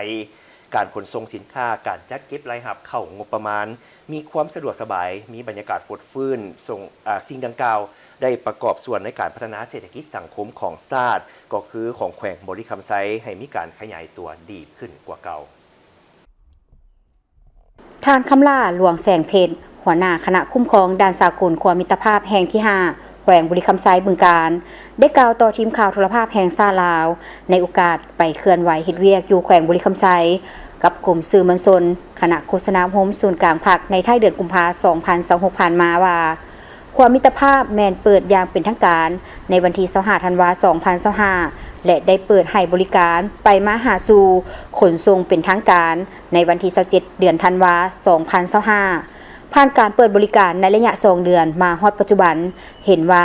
ການຂົນສົ່ງສິນຄ້າ, ການຈັດເກັບລາຍຮັບເຂົ້າງົບປະມານ ມີຄວາມສະດວກສະບາຍ, ມີບັນຍາກາດຟົດຟື້ນ. ສົ່ງ ອາ ສິ່ງດັ່ງກ່າວໄດ້ປະກອບສ່ວນໃນການພັດທະນາເສດຖະກິດສັງຄົມຂອງຊາດ, ກໍຄືຂອງແຂວງບໍລິຄຳໄຊ ໃຫ້ມີການຂະຫຍາຍຕົວດີຂຶ້ນກວ່າເກົ່າ. ທ່ານ ຄຳຫຼ້າ ຫຼວງແສງເພັດ ຫົວໜ້າຄະນະຄຸ້ມຄອງດ່ານສາກົນຂົວມິດຕະພາບແຫ່ງທີຫ້າ ແຂວງບໍລິຄຳໄຊ ບຶງການ ໄດ້ກ່າວຕໍ່ທີມຂ່າວໂທລະພາບແຫ່ງຊາດລາວ ໃນໂອກາດໄປເຄື່ອນໄຫວເຮັດວຽກຢູ່ແຂວງບໍລິຄຳໄຊ ກັບກົມສື່ມວນຊົນ ຄະນະໂຄສະນາອົບຮົມສູນກາງພັກ ໃນທ້າຍເດືອນກຸມພາ ສອງພັນຊາວຫົກ ຜ່ານມາວ່າ ຂົວມິດຕະພາບແມ່ນເປີດຢ່າງເປັນທາງການໃນວັນທີຊາວຫ້າ ທັນວາ ສອງພັນຊາວຫ້າ ແລະ ໄດ້ເປີດໃຫ້ບໍລິການໄປມາຫາສູ່ ຂົນສົ່ງເປັນທາງການໃນວັນທີຊາວເຈັດ ເດືອນທັນວາ ສອງພັນຊາວຫ້າ. ຜ່ານການເປີດບໍລິການໃນໄລຍະສອງເດືອນມາຮອດປັດຈຸບັນ, ເຫັນວ່າ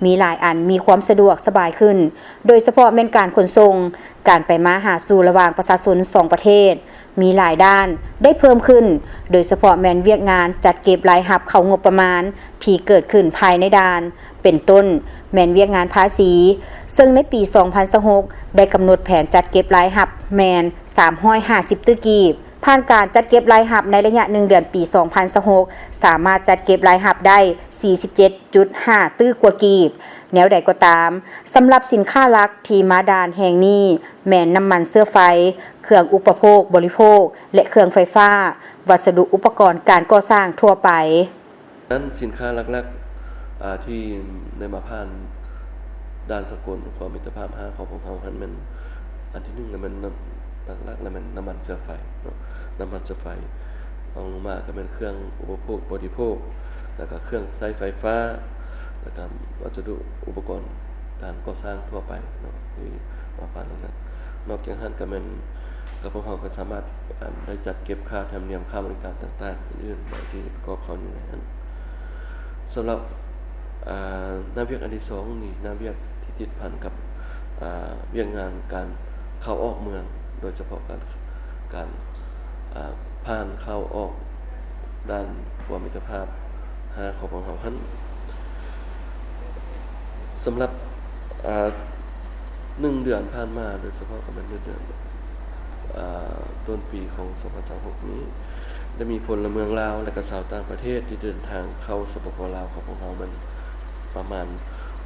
ມີຫຼາຍອັນມີຄວາມສະດວກສະບາຍຂຶ້ນ, ໂດຍສະເພາະແມ່ນການຂົນສົ່ງ, ການໄປມາຫາສູ່ລະຫວ່າງປະຊາຊົນສອງປະເທດ ມີຫຼາຍດ້ານໄດ້ເພີ່ມຂຶ້ນ, ໂດຍສະເພາະແມ່ນວຽກງານຈັດເກັບລາຍຮັບເຂົ້າງົບປະມານທີ່ເກີດຂຶ້ນພາຍໃນດ່ານ, ເປັນຕົ້ນແມ່ນວຽກງານພາສີ, ເຊິ່ງໃນປີສອງພັນຊາວຫົກ ໄດ້ກຳນົດແຜນຈັດເກັບລາຍຮັບແມ່ນສາມຮ້ອຍຫ້າສິບຕື້ກີບ. ຜ່ານການຈັດເກັບລາຍຮັບໃນໄລຍະໜຶ່ງເດືອນປີສອງພັນຊາວຫົກ ສາມາດຈັດເກັບລາຍຮັບໄດ້ສີ່ສິບເຈັດຈຸດຫ້າຕື້ກວ່າກີບ. ແນວໃດກໍຕາມ, ສຳລັບສິນຄ້າຫຼັກທີ່ມາດ່ານແຫ່ງນີ້ ແມ່ນນ້ຳມັນເຊື້ອໄຟ, ເຄື່ອງອຸປະໂພກບໍລິໂພກ ແລະ ເຄື່ອງໄຟຟ້າ, ວັດສະດຸອຸປະກອນການກໍ່ສ້າງທົ່ວໄປ. ນັ້ນສິນຄ້າຫຼັກໆ ອາ ທີ່ໄດ້ມາຜ່ານດ່ານສາກົນຂົວມິດຕະພາບຫ້າຂອງພວກເຮົາຫັ້ນແມ່ນ ອັນທີໜຶ່ງລະແມ່ນນ້ຳ ຫຼັກໆລະແມ່ນນ້ຳມັນເຊື້ອໄຟເນາະ, ນ້ຳມັນເຊື້ອໄຟ. ຮອງລົງມາກະແມ່ນເຄື່ອງອຸປະໂພກບໍລິໂພກ ແລ້ວກະເຄື່ອງໃຊ້ໄຟຟ້າ ແລ້ວກະວັດສະດຸອຸປະກອນການກໍ່ສ້າງທົ່ວໄປເນາະ ທີ່ມາຜ່ານນັ້ນ. ນອກຈາກຫັ້ນກະແມ່ນ ກະພວກເຮົາກະສາມາດ ອັນ ໄດ້ຈັດເກັບຄ່າທຳນຽມ ຄ່າບໍລິການຕ່າງໆ ອື່ນໆ ທີ່ປະກອບເຂົ້າຢູ່ໃນຫັ້ນ. ສຳລັບ ອາ ໜ້າວຽກອັນທີສອງນີ້ ໜ້າວຽກທີ່ຕິດພັນກັບ ອາ ວຽກງານການເຂົ້າອອກເມືອງ ໂດຍສະເພາະການ ການ ອາ ຜ່ານເຂົ້າອອກດ່ານຂົວມິດຕະພາບຫ້າຂອງພວກເຮົາຫັ້ນ. ສຳລັບ ອາ ໜຶ່ງເດືອນຜ່ານມາ ໂດຍສະເພາະກະແມ່ນໜຶ່ງເດືອນ ອາ ຕົ້ນປີຂອງສອງພັນຊາວຫົກນີ້ ໄດ້ມີພົນລະເມືອງລາວ ແລະກະຊາວຕ່າງປະເທດທີ່ເດີນທາງເຂົ້າ ສປປ ລາວ ຂອງພວກເຮົາແມ່ນປະມານ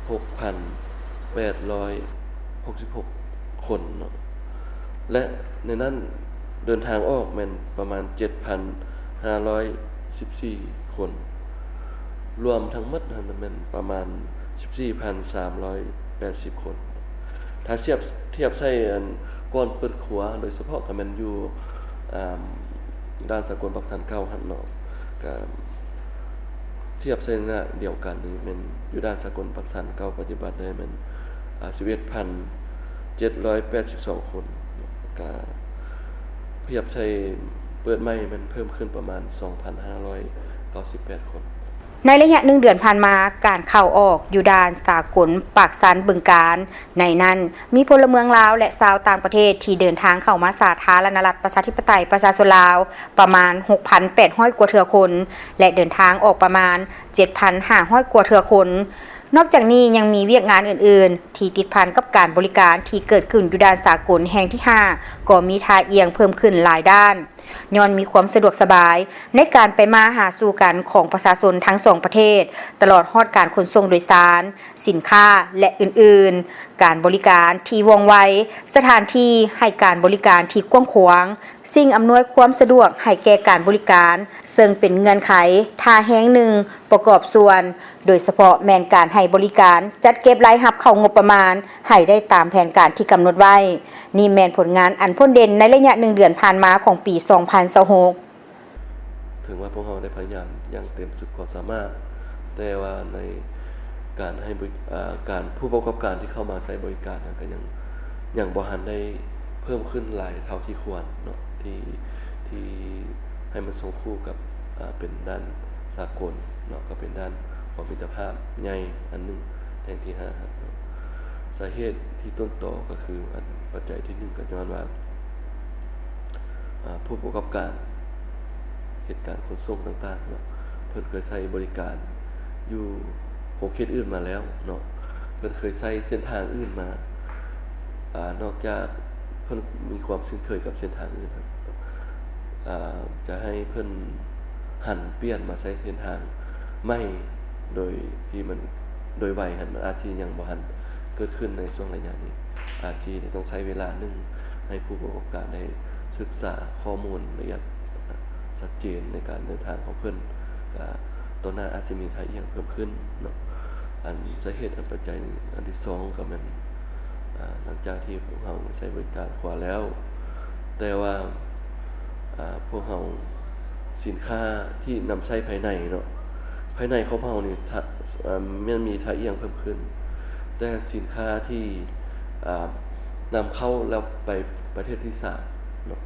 ຫົກພັນແປດຮ້ອຍຫົກສິບຫົກຄົນເນາະ ແລະ ໃນນັ້ນເດີນທາງອອກແມ່ນປະມານເຈັດພັນຫ້າຮ້ອຍສິບສີ່ຄົນ. ລວມທັງໝົດຫັ້ນແມ່ນປະມານສິບສີ່ພັນສາມຮ້ອຍແປດສິບຄົນ. ຖ້າທຽບ ທຽບໃສ່ ອັນ ກ່ອນເປີດຂົວ ໂດຍສະເພາະກະແມ່ນຢູ່ ອາ ດ່ານສາກົນປາກຊັນເກົ່າຫັ້ນເນາະ ກະ ທຽບໃສ່ໄລຍະດຽວກັນນີ້ແມ່ນຢູ່ດ່ານສາກົນປາກຊັນເກົ່າປະຕິບັດໄດ້ແມ່ນ ອາ ສິບເອັດພັນເຈັດຮ້ອຍແປດສິບສອງຄົນ ກະທຽບໃສ່ເປີດໃໝ່ແມ່ນເພີ່ມຂຶ້ນປະມານສອງພັນຫ້າຮ້ອຍເກົ້າສິບແປດຄົນ. ໃນໄລຍະໜຶ່ງເດືອນຜ່ານມາ, ການເຂົ້າອອກຢູ່ດ່ານສາກົນປາກຊັນ ບຶງການ, ໃນນັ້ນມີພົນລະເມືອງລາວ ແລະ ຊາວຕ່າງປະເທດທີ່ເດີນທາງເຂົ້າມາສາທາລະນະລັດ ປະຊາທິປະໄຕ ປະຊາຊົນລາວ ປະມານຫົກພັນແປດຮ້ອຍກວ່າເທື່ອຄົນ ແລະ ເດີນທາງອອກປະມານເຈັດພັນຫ້າຮ້ອຍກວ່າເທື່ອຄົນ. ນອກຈາກນີ້ຍັງມີວຽກງານອື່ນໆ ທີ່ຕິດພັນກັບການບໍລິການທີ່ເກີດຂຶ້ນຢູ່ດ່ານສາກົນແຫ່ງທີຫ້າ ກໍມີທ່າອ່ຽງເພີ່ມຂຶ້ນຫຼາຍດ້ານ. ຍ້ອນມີຄວາມສະດວກສະບາຍໃນການໄປມາຫາສູ່ກັນຂອງປະຊາຊົນທັງສອງປະເທດ, ຕະຫຼອດຮອດການຂົນສົ່ງໂດຍສານ, ສິນຄ້າ ແລະ ອື່ນໆ, ການບໍລິການທີ່ວ່ອງໄວ, ສະຖານທີ່ໃຫ້ການບໍລິການທີ່ກວ້າງຂວາງ, ສິ່ງອຳນວຍຄວາມສະດວກໃຫ້ແກ່ການບໍລິການ, ເຊິ່ງເປັນເງື່ອນໄຂທ່າແຮງໜຶ່ງປະກອບສ່ວນ, ໂດຍສະເພາະແມ່ນການໃຫ້ບໍລິການຈັດເກັບລາຍຮັບເຂົ້າງົບປະມານໃຫ້ໄດ້ຕາມແຜນການທີ່ກຳນົດໄວ້. ນີ້ແມ່ນຜົນງານອັນພົ້ນເດັ່ນໃນໄລຍະໜຶ່ງເດືອນຜ່ານມາຂອງປີສອງພັນຊາວຫົກ. ເຖິງວ່າພວກເຮົາໄດ້ພະຍາຍາມຢ່າງເຕັມສຸດຄວາມສາມາດ, ແຕ່ວ່າໃນການໃຫ້ບໍລິ ອາ ການ ຜູ້ປະກອບການທີ່ເຂົ້າມາໃຊ້ບໍລິການນັ້ນກໍຍັງ ຍັງບໍ່ທັນໄດ້ເພີ່ມຂຶ້ນຫຼາຍເທົ່າທີ່ຄວນເນາະ ທີ່ ທີ່ໃຫ້ມັນສົ່ງຄູ່ກັບ ອາ ເປັນດ່ານສາກົນເນາະ ກໍເປັນດ່ານຂອງມິດຕະພາບໃຫຍ່ອັນໜຶ່ງແຫ່ງທີຫ້າເນາະ. ສາເຫດທີ່ຕົ້ນຕໍກໍຄື ອັນ ປັດໄຈທີໜຶ່ງກໍຍ້ອນວ່າ ອາ ຜູ້ປະກອບການເຮັດການຂົນສົ່ງຕ່າງໆເນາະ ເພິ່ນເຄີຍໃຊ້ບໍລິການຢູ່ຂົງເຂດອື່ນມາແລ້ວເນາະ ເພິ່ນເຄີຍໃຊ້ເສັ້ນທາງອື່ນມາ ອາ ນອກຈາກເພິ່ນມີຄວາມຄຸ້ນເຄີຍກັບເສັ້ນທາງອື່ນແລ້ວ ອາ ຈະໃຫ້ເພິ່ນຫັນປ່ຽນມາໃຊ້ເສັ້ນທາງໃໝ່ໂດຍທີ່ມັນ ໂດຍໄວຫັ້ນ ມັນອາດຊິຍັງບໍ່ທັນເກີດຂຶ້ນໃນຊ່ວງໄລຍະນີ້ ອາດຊິຕ້ອງໃຊ້ເວລາໜຶ່ງໃຫ້ຜູ້ປະກອບການໄດ້ສຶກສາຂໍ້ມູນລະອຽດ ອາ ຊັດເຈນໃນການເດີນທາງຂອງເພິ່ນ ກະຕໍ່ໜ້າອາດຊິມີທ່າອ່ຽງເພີ່ມຂຶ້ນເນາະ. ອັນສາເຫດ ອັນປັດໄຈອັນທີສອງກໍແມ່ນ ອາ ຫຼັງຈາກທີ່ພວກເຮົາໃຊ້ບໍລິການຂົວແລ້ວ ແຕ່ວ່າ ອາ ພວກເຮົາ ສິນຄ້າທີ່ນຳໃຊ້ພາຍໃນເນາະ ພາຍໃນຂອງເຮົານີ້ ຖ້າ ແມ່ນມີທ່າອ່ຽງເພີ່ມຂຶ້ນ ແຕ່ສິນຄ້າທີ່ ອາ ນຳເຂົ້າແລ້ວໄປປະເທດທີສາມເນາະ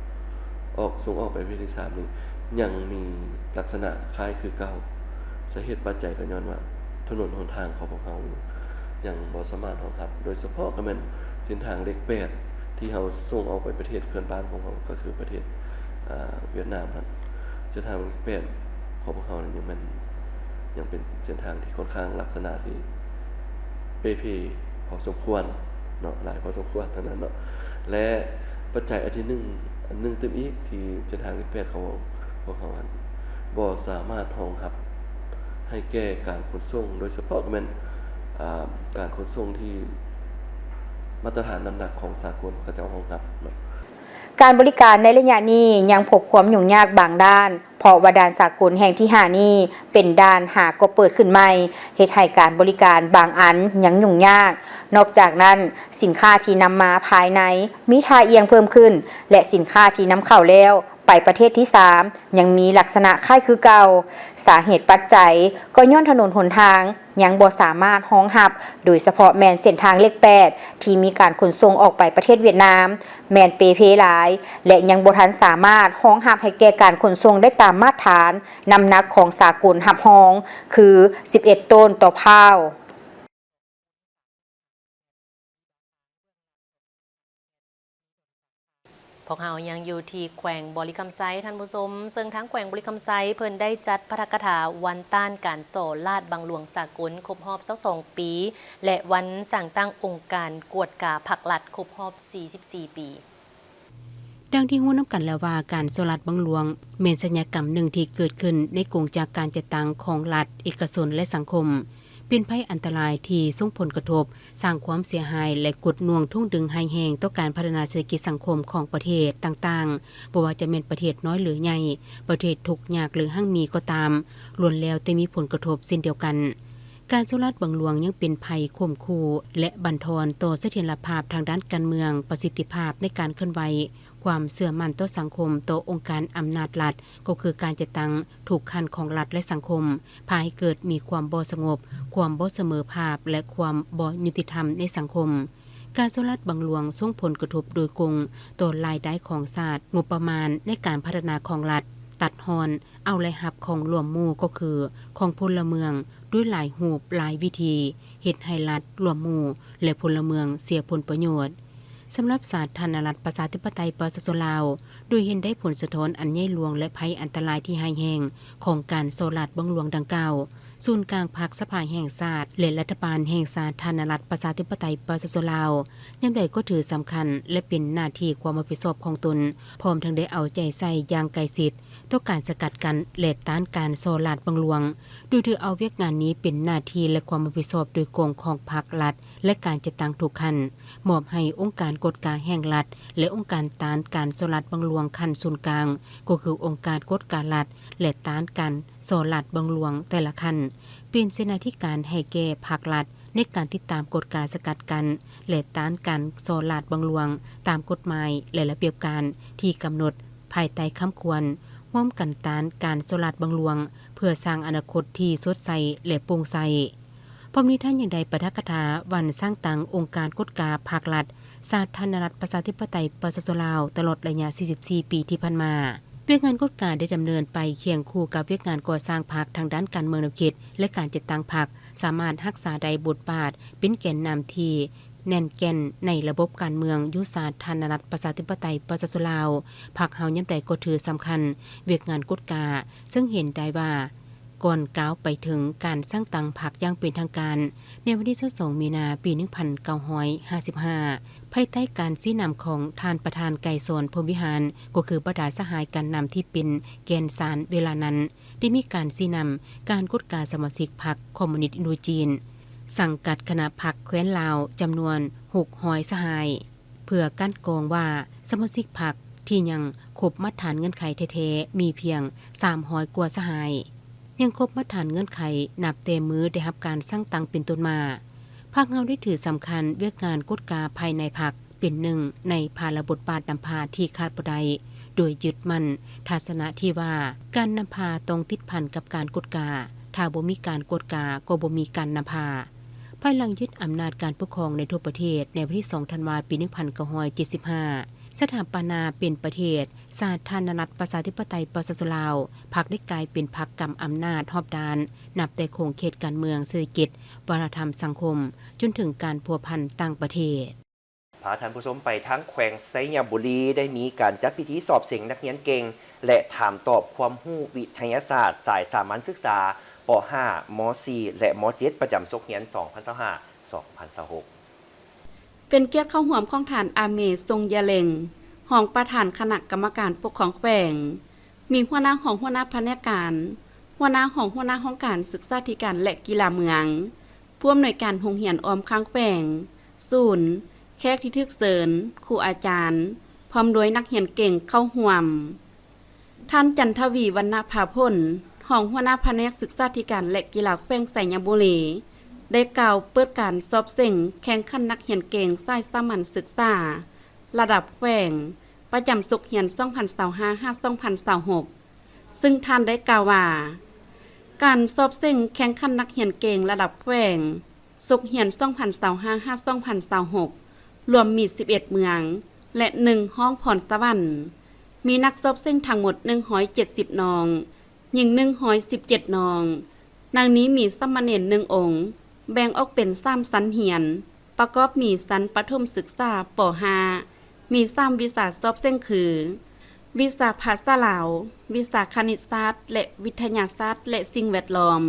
ອອກ ສົ່ງອອກໄປປະເທດທີສາມນີ້ ຍັງມີລັກສະນະຄ້າຍຄືເກົ່າ. ສາເຫດປັດໄຈກໍຍ້ອນວ່າ ຖະໜົນຫົນທາງຂອງພວກເຮົາຍັງບໍ່ສາມາດຮອງຮັບ ໂດຍສະເພາະກໍແມ່ນເສັ້ນທາງເລກແປດ ທີ່ເຮົາສົ່ງອອກໄປປະເທດເພື່ອນບ້ານຂອງເຮົາ ກໍຄືປະເທດ ອາ ຫວຽດນາມຫັ້ນ ເສັ້ນທາງເລກແປດຂອງພວກເຮົານີ້ຍັງແມ່ນ ຍັງເປັນເສັ້ນທາງທີ່ຂ້ອນຂ້າງລັກສະນະທີ່ເປ່ເພພໍສົມຄວນເນາະ ຫຼາຍພໍສົມຄວນເທົ່ານັ້ນເນາະ ແລະ ປັດໄຈອັນທີໜຶ່ງ ອັນໜຶ່ງຕື່ມອີກ ທີ່ເສັ້ນທາງເລກແປດຂອງພວກເຮົາຫັ້ນ ບໍ່ສາມາດຮອງຮັບໃຫ້ແກ່ການຂົນສົ່ງ ໂດຍສະເພາະກໍແມ່ນ ອາ ການຂົນສົ່ງທີ່ມາດຕະຖານນ້ຳໜັກຂອງສາກົນເຂົາເຈົ້າຮອງຮັບເນາະ. ການບໍລິການໃນໄລຍະນີ້ຍັງພົບຄວາມຫຍຸ້ງຍາກບາງດ້ານ ເພາະວ່າດ່ານສາກົນແຫ່ງທີຫ້ານີ້ເປັນດ່ານຫາກໍເປີດຂຶ້ນໃໝ່ ເຮັດໃຫ້ການບໍລິການບາງອັນຍັງຫຍຸ້ງຍາກ. ນອກຈາກນັ້ນ, ສິນຄ້າທີ່ນຳມາພາຍໃນມີທ່າອ່ຽງເພີ່ມຂຶ້ນ ແລະ ສິນຄ້າທີ່ນຳເຂົ້າແລ້ວ ໄປປະເທດທີສາມ ຍັງມີລັກສະນະຄ້າຍຄືເກົ່າ. ສາເຫດປັດໄຈກໍຍ້ອນຖະໜົນຫົນທາງຍັງບໍ່ສາມາດຮອງຮັບ, ໂດຍສະເພາະແມ່ນເສັ້ນທາງເລກແປດ ທີ່ມີການຂົນສົ່ງອອກໄປປະເທດຫວຽດນາມ ແມ່ນເປ່ເພຫຼາຍ ແລະ ຍັງບໍ່ທັນສາມາດຮອງຮັບໃຫ້ແກ່ການຂົນສົ່ງໄດ້ຕາມມາດຖານນ້ຳໜັກຂອງສາກົນຮັບຮອງ ຄື ສິບເອັດໂຕນຕໍ່ພ້າວ. ພວກເຮົາຍັງຢູ່ທີ່ແຂວງບໍລິຄຳໄຊທ່ານຜູ້ຊົມ, ເຊິ່ງທາງແຂວງບໍລິຄຳໄຊເພິ່ນໄດ້ຈັດປາຖະກະຖາວັນຕ້ານການສໍ້ລາດບັງຫຼວງສາກົນຄົບຮອບຊາວສອງປີ ແລະ ວັນສ້າງຕັ້ງອົງການກວດກາພັກລັດຄົບຮອບສີ່ສິບສີ່ປີ. ດັ່ງທີ່ຮູ້ນຳກັນແລ້ວວ່າ ການສໍ້ລາດບັງຫຼວງ ແມ່ນສັນຍາກຳໜຶ່ງທີ່ເກີດຂຶ້ນໃນກົງຈັກການຈັດຕັ້ງຂອງລັດ, ເອກະຊົນ ແລະ ສັງຄົມ. ເປັນໄພອັນຕະລາຍທີ່ສົ່ງຜົນກະທົບ, ສ້າງຄວາມເສຍຫາຍ ແລະ ກົດໜ່ວງຖ່ວງດຶງຮ້າຍແຮງຕໍ່ການພັດທະນາເສດຖະກິດສັງຄົມຂອງປະເທດຕ່າງໆ, ບໍ່ວ່າຈະແມ່ນປະເທດນ້ອຍ ຫຼື ໃຫຍ່, ປະເທດທຸກຍາກ ຫຼື ຮັ່ງມີກໍຕາມ, ລ້ວນແລ້ວແຕ່ມີຜົນກະທົບເຊັ່ນດຽວກັນ. ການສໍ້ລາດບັງຫຼວງຍັງເປັນໄພຂົ່ມຂູ່ ແລະ ບັນທອນຕໍ່ສະຖຽນລະພາບທາງດ້ານການເມືອງ, ປະສິດທິພາບໃນການເຄື່ອນໄຫວ ຄວາມເຊື່ອໝັ້ນຕໍ່ສັງຄົມ, ຕໍ່ອົງການອຳນາດລັດ, ກໍຄືການຈັດຕັ້ງທຸກຂັ້ນຂອງລັດ ແລະ ສັງຄົມ, ພາໃຫ້ເກີດມີຄວາມບໍ່ສະຫງົບ, ຄວາມບໍ່ສະເໝີພາບ ແລະ ຄວາມບໍ່ຍຸຕິທຳໃນສັງຄົມ. ການສໍ້ລາດບັງຫຼວງສົ່ງຜົນກະທົບໂດຍກົງຕໍ່ລາຍໄດ້ຂອງຊາດ, ງົບປະມານໃນການພັດທະນາຂອງລັດຕັດຮ່ອນ, ເອົາລາຍຮັບຂອງລວມໝູ່ ກໍຄືຂອງພົນລະເມືອງ ດ້ວຍຫຼາຍຮູບຫຼາຍວິທີ, ເຮັດໃຫ້ລັດ, ລວມໝູ່ ແລະ ພົນລະເມືອງເສຍຜົນປະໂຫຍດ. ສຳລັບສາທາລະນະລັດ ປະຊາທິປະໄຕ ປະຊາຊົນລາວ, ໂດຍເຫັນໄດ້ຜົນສະທ້ອນອັນໃຫຍ່ຫຼວງ ແລະ ໄພອັນຕະລາຍທີ່ຮ້າຍແຮງຂອງການສໍ້ລາດບັງຫຼວງດັ່ງກ່າວ, ສູນກາງພັກສະພາແຫ່ງຊາດ ແລະ ລັດຖະບານແຫ່ງສາທາລະນະລັດ ປະຊາທິປະໄຕ ປະຊາຊົນລາວ ຍາມໃດກໍຖືສຳຄັນ ແລະ ເປັນໜ້າທີ່ຄວາມຮັບຜິດຊອບຂອງຕົນ, ພ້ອມທັງໄດ້ເອົາໃຈໃສ່ຢ່າງໃກ້ຊິດຕໍ່ການສະກັດກັ້ນ ແລະ ຕ້ານການສໍ້ລາດບັງຫຼວງ, ໂດຍຖືເອົາວຽກງານນີ້ເປັນໜ້າທີ່ ແລະ ຄວາມຮັບຜິດຊອບໂດຍກົງຂອງພັກລັດ ແລະ ການຈັດຕັ້ງທຸກຂັ້ນ, ມອບໃຫ້ອົງການກວດກາແຫ່ງລັດ ແລະ ອົງການຕ້ານການສໍ້ລາດບັງຫຼວງຂັ້ນສູນກາງ, ກໍຄືອົງການກວດກາລັດ ແລະ ຕ້ານການສໍ້ລາດບັງຫຼວງແຕ່ລະຂັ້ນ, ເປັນເສນາທິການໃຫ້ແກ່ພັກລັດ ໃນການຕິດຕາມກວດກາສະກັດກັ້ນ ແລະ ຕ້ານການສໍ້ລາດບັງຫຼວງຕາມກົດໝາຍ ແລະ ລະບຽບການທີ່ກຳນົດພາຍໃຕ້ຄຳຂວັນ ຮ່ວມກັນຕ້ານການສໍ້ລາດບັງຫຼວງ ເພື່ອສ້າງອະນາຄົດທີ່ສົດໃສ ແລະ ໂປ່ງໃສ. ພ້ອມນີ້ທ່ານຍັງໄດ້ປາຖະກະຖາວັນສ້າງຕັ້ງອົງການກວດກາພັກລັດ ສາທາລະນະລັດ ປະຊາທິປະໄຕ ປະຊາຊົນລາວ ຕະຫຼອດໄລຍະສີ່ສິບສີ່ປີທີ່ຜ່ານມາ. ວຽກງານກວດກາໄດ້ດຳເນີນໄປຄຽງຄູ່ກັບວຽກງານກໍ່ສ້າງພັກທາງດ້ານການເມືອງແນວຄິດ ແລະ ການຈັດຕັ້ງພັກ, ສາມາດຮັກສາໄດ້ບົດບາດເປັນແກນນຳທີ່ແໜ້ນແກ່ນໃນລະບົບການເມືອງຢູ່ສາທາລະນະລັດ ປະຊາທິປະໄຕ ປະຊາຊົນລາວ. ພັກເຮົາຍາມໃດກໍຖືສຳຄັນວຽກງານກວດກາ, ເຊິ່ງເຫັນໄດ້ວ່າ ກ່ອນກ້າວໄປເຖິງການສ້າງຕັ້ງພັກຢ່າງເປັນທາງການ ໃນວັນທີຊາວສອງ ມີນາ ປີໜຶ່ງພັນເກົ້າຮ້ອຍຫ້າສິບຫ້າ ພາຍໃຕ້ການຊີ້ນຳຂອງທ່ານປະທານໄກສອນ ພົມວິຫານ, ກໍຄືບັນດາສະຫາຍການນຳທີ່ເປັນແກ່ນສານເວລານັ້ນ ໄດ້ມີການຊີ້ນຳການກວດກາສະມາຊິກພັກຄອມມູນິດອິນໂດຈີນ ສັງກັດຄະນະພັກແຄວ້ນລາວ ຈຳນວນຫົກຮ້ອຍສະຫາຍ. ເພື່ອກັ່ນກອງວ່າສະມາຊິກພັກທີ່ຍັງຄົບມາດຖານເງື່ອນໄຂແທ້ໆ ມີພຽງສາມຮ້ອຍກວ່າສະຫາຍ, ຍັງຄົບມາດຖານເງື່ອນໄຂນັບແຕ່ມື້ໄດ້ຮັບການສ້າງຕັ້ງເປັນຕົ້ນມາ. ພັກເຮົາໄດ້ຖືສຳຄັນວຽກງານກວດກາພາຍໃນພັກ ເປັນໜຶ່ງໃນພາລະບົດບາດນຳພາທີ່ຂາດບໍ່ໄດ້, ໂດຍຍຶດໝັ້ນທັດສະນະທີ່ວ່າ ການນຳພາຕ້ອງຕິດພັນກັບການກວດກາ, ຖ້າບໍ່ມີການກວດກາກໍບໍ່ມີການນຳພາ. ພາຍຫຼັງຍຶດອຳນາດການປົກຄອງໃນທົ່ວປະເທດໃນວັນທີສອງ ທັນວາ ປີໜຶ່ງພັນເກົ້າຮ້ອຍເຈັດສິບຫ້າ ສະຖາປະນາເປັນປະເທດສາທາລະນະລັດ ປະຊາທິປະໄຕ ປະຊາຊົນລາວ, ພັກໄດ້ກາຍເປັນພັກກຳອຳນາດຮອບດ້ານ, ນັບແຕ່ຂົງເຂດການເມືອງ, ເສດຖະກິດ, ວັດທະນະທຳ, ສັງຄົມ, ຈົນເຖິງການພົວພັນຕ່າງປະເທດ. ພາທ່ານຜູ້ຊົມໄປທາງແຂວງໄຊຍະບູລີ ໄດ້ມີການຈັດພິທີສອບເສັງນັກຮຽນເກັ່ງ ແລະ ຖາມຕອບຄວາມຮູ້ວິທະຍາສາດສາຍສາມັນສຶກສາ ປໍຫ້າ ມໍສີ່ ແລະ ມໍເຈັດ ປະຈຳສົກຮຽນ ສອງພັນຊາວຫ້າ ສອງພັນຊາວຫົກ. ເປັນກຽດເຂົ້າຮ່ວມຂອງທ່ານ ອາເມ ຊົງຢາເລັງ ຮອງປະທານຄະນະກຳມະການປົກຄອງແຂວງ, ມີຫົວໜ້າຫ້ອງ, ຫົວໜ້າພະແນກການ, ຫົວໜ້າຫ້ອງ, ຫົວໜ້າຫ້ອງການສຶກສາທິການ ແລະ ກິລາເມືອງ, ຜູ້ອຳນວຍການໂຮງຮຽນອ້ອມຂ້າງແຂວງ, ສູນ, ແຂກທີ່ຖືກເຊີນ, ຄູອາຈານ, ພ້ອມດ້ວຍນັກຮຽນເກັ່ງເຂົ້າຮ່ວມ. ທ່ານ ຈັນທະວີ ວັນນະພາພົນ ຮອງຫົວໜ້າພະແນກສຶກສາທິການ ແລະ ກິລາແຂວງໄຊຍະບູລີ ໄດ້ກ່າວເປີດການສອບເສັງແຂ່ງຂັນນັກຮຽນເກັ່ງສາຍສາມັນສຶກສາລະດັບແຂວງ ປະຈຳສົກຮຽນ ສອງພັນຊາວຫ້າ ຫາ ສອງພັນຊາວຫົກ ຊຶ່ງທ່ານໄດ້ກ່າວວ່າ ການສອບເສັງແຂ່ງຂັນນັກຮຽນເກັ່ງລະດັບແຂວງ ສົກຮຽນ ສອງພັນຊາວຫ້າ ຫາ ສອງພັນຊາວຫົກ ລວມມີ ສິບເອັດ ເມືອງ ແລະ ໜຶ່ງ ຫ້ອງພອນສະຫວັນ ມີນັກສອບເສັງທັງໝົດ ໜຶ່ງຮ້ອຍເຈັດສິບ ນ້ອງ, ຍິງ ໜຶ່ງຮ້ອຍສິບເຈັດ ນ້ອງ. ໃນນີ້ມີສາມະເນນ ໜຶ່ງ ອົງ, ແບ່ງອອກເປັນ ສາມ ຊັ້ນຮຽນ, ປະກອບມີຊັ້ນປະຖົມສຶກສາ ປໍຫ້າ ມີ ສາມ ວິຊາສອບເສັງຄື ວິຊາພາສາລາວ, ວິຊາຄະນິດສາດ ແລະ ວິທະຍາສາດ ແລະ ສິ່ງແວດລ້ອມ.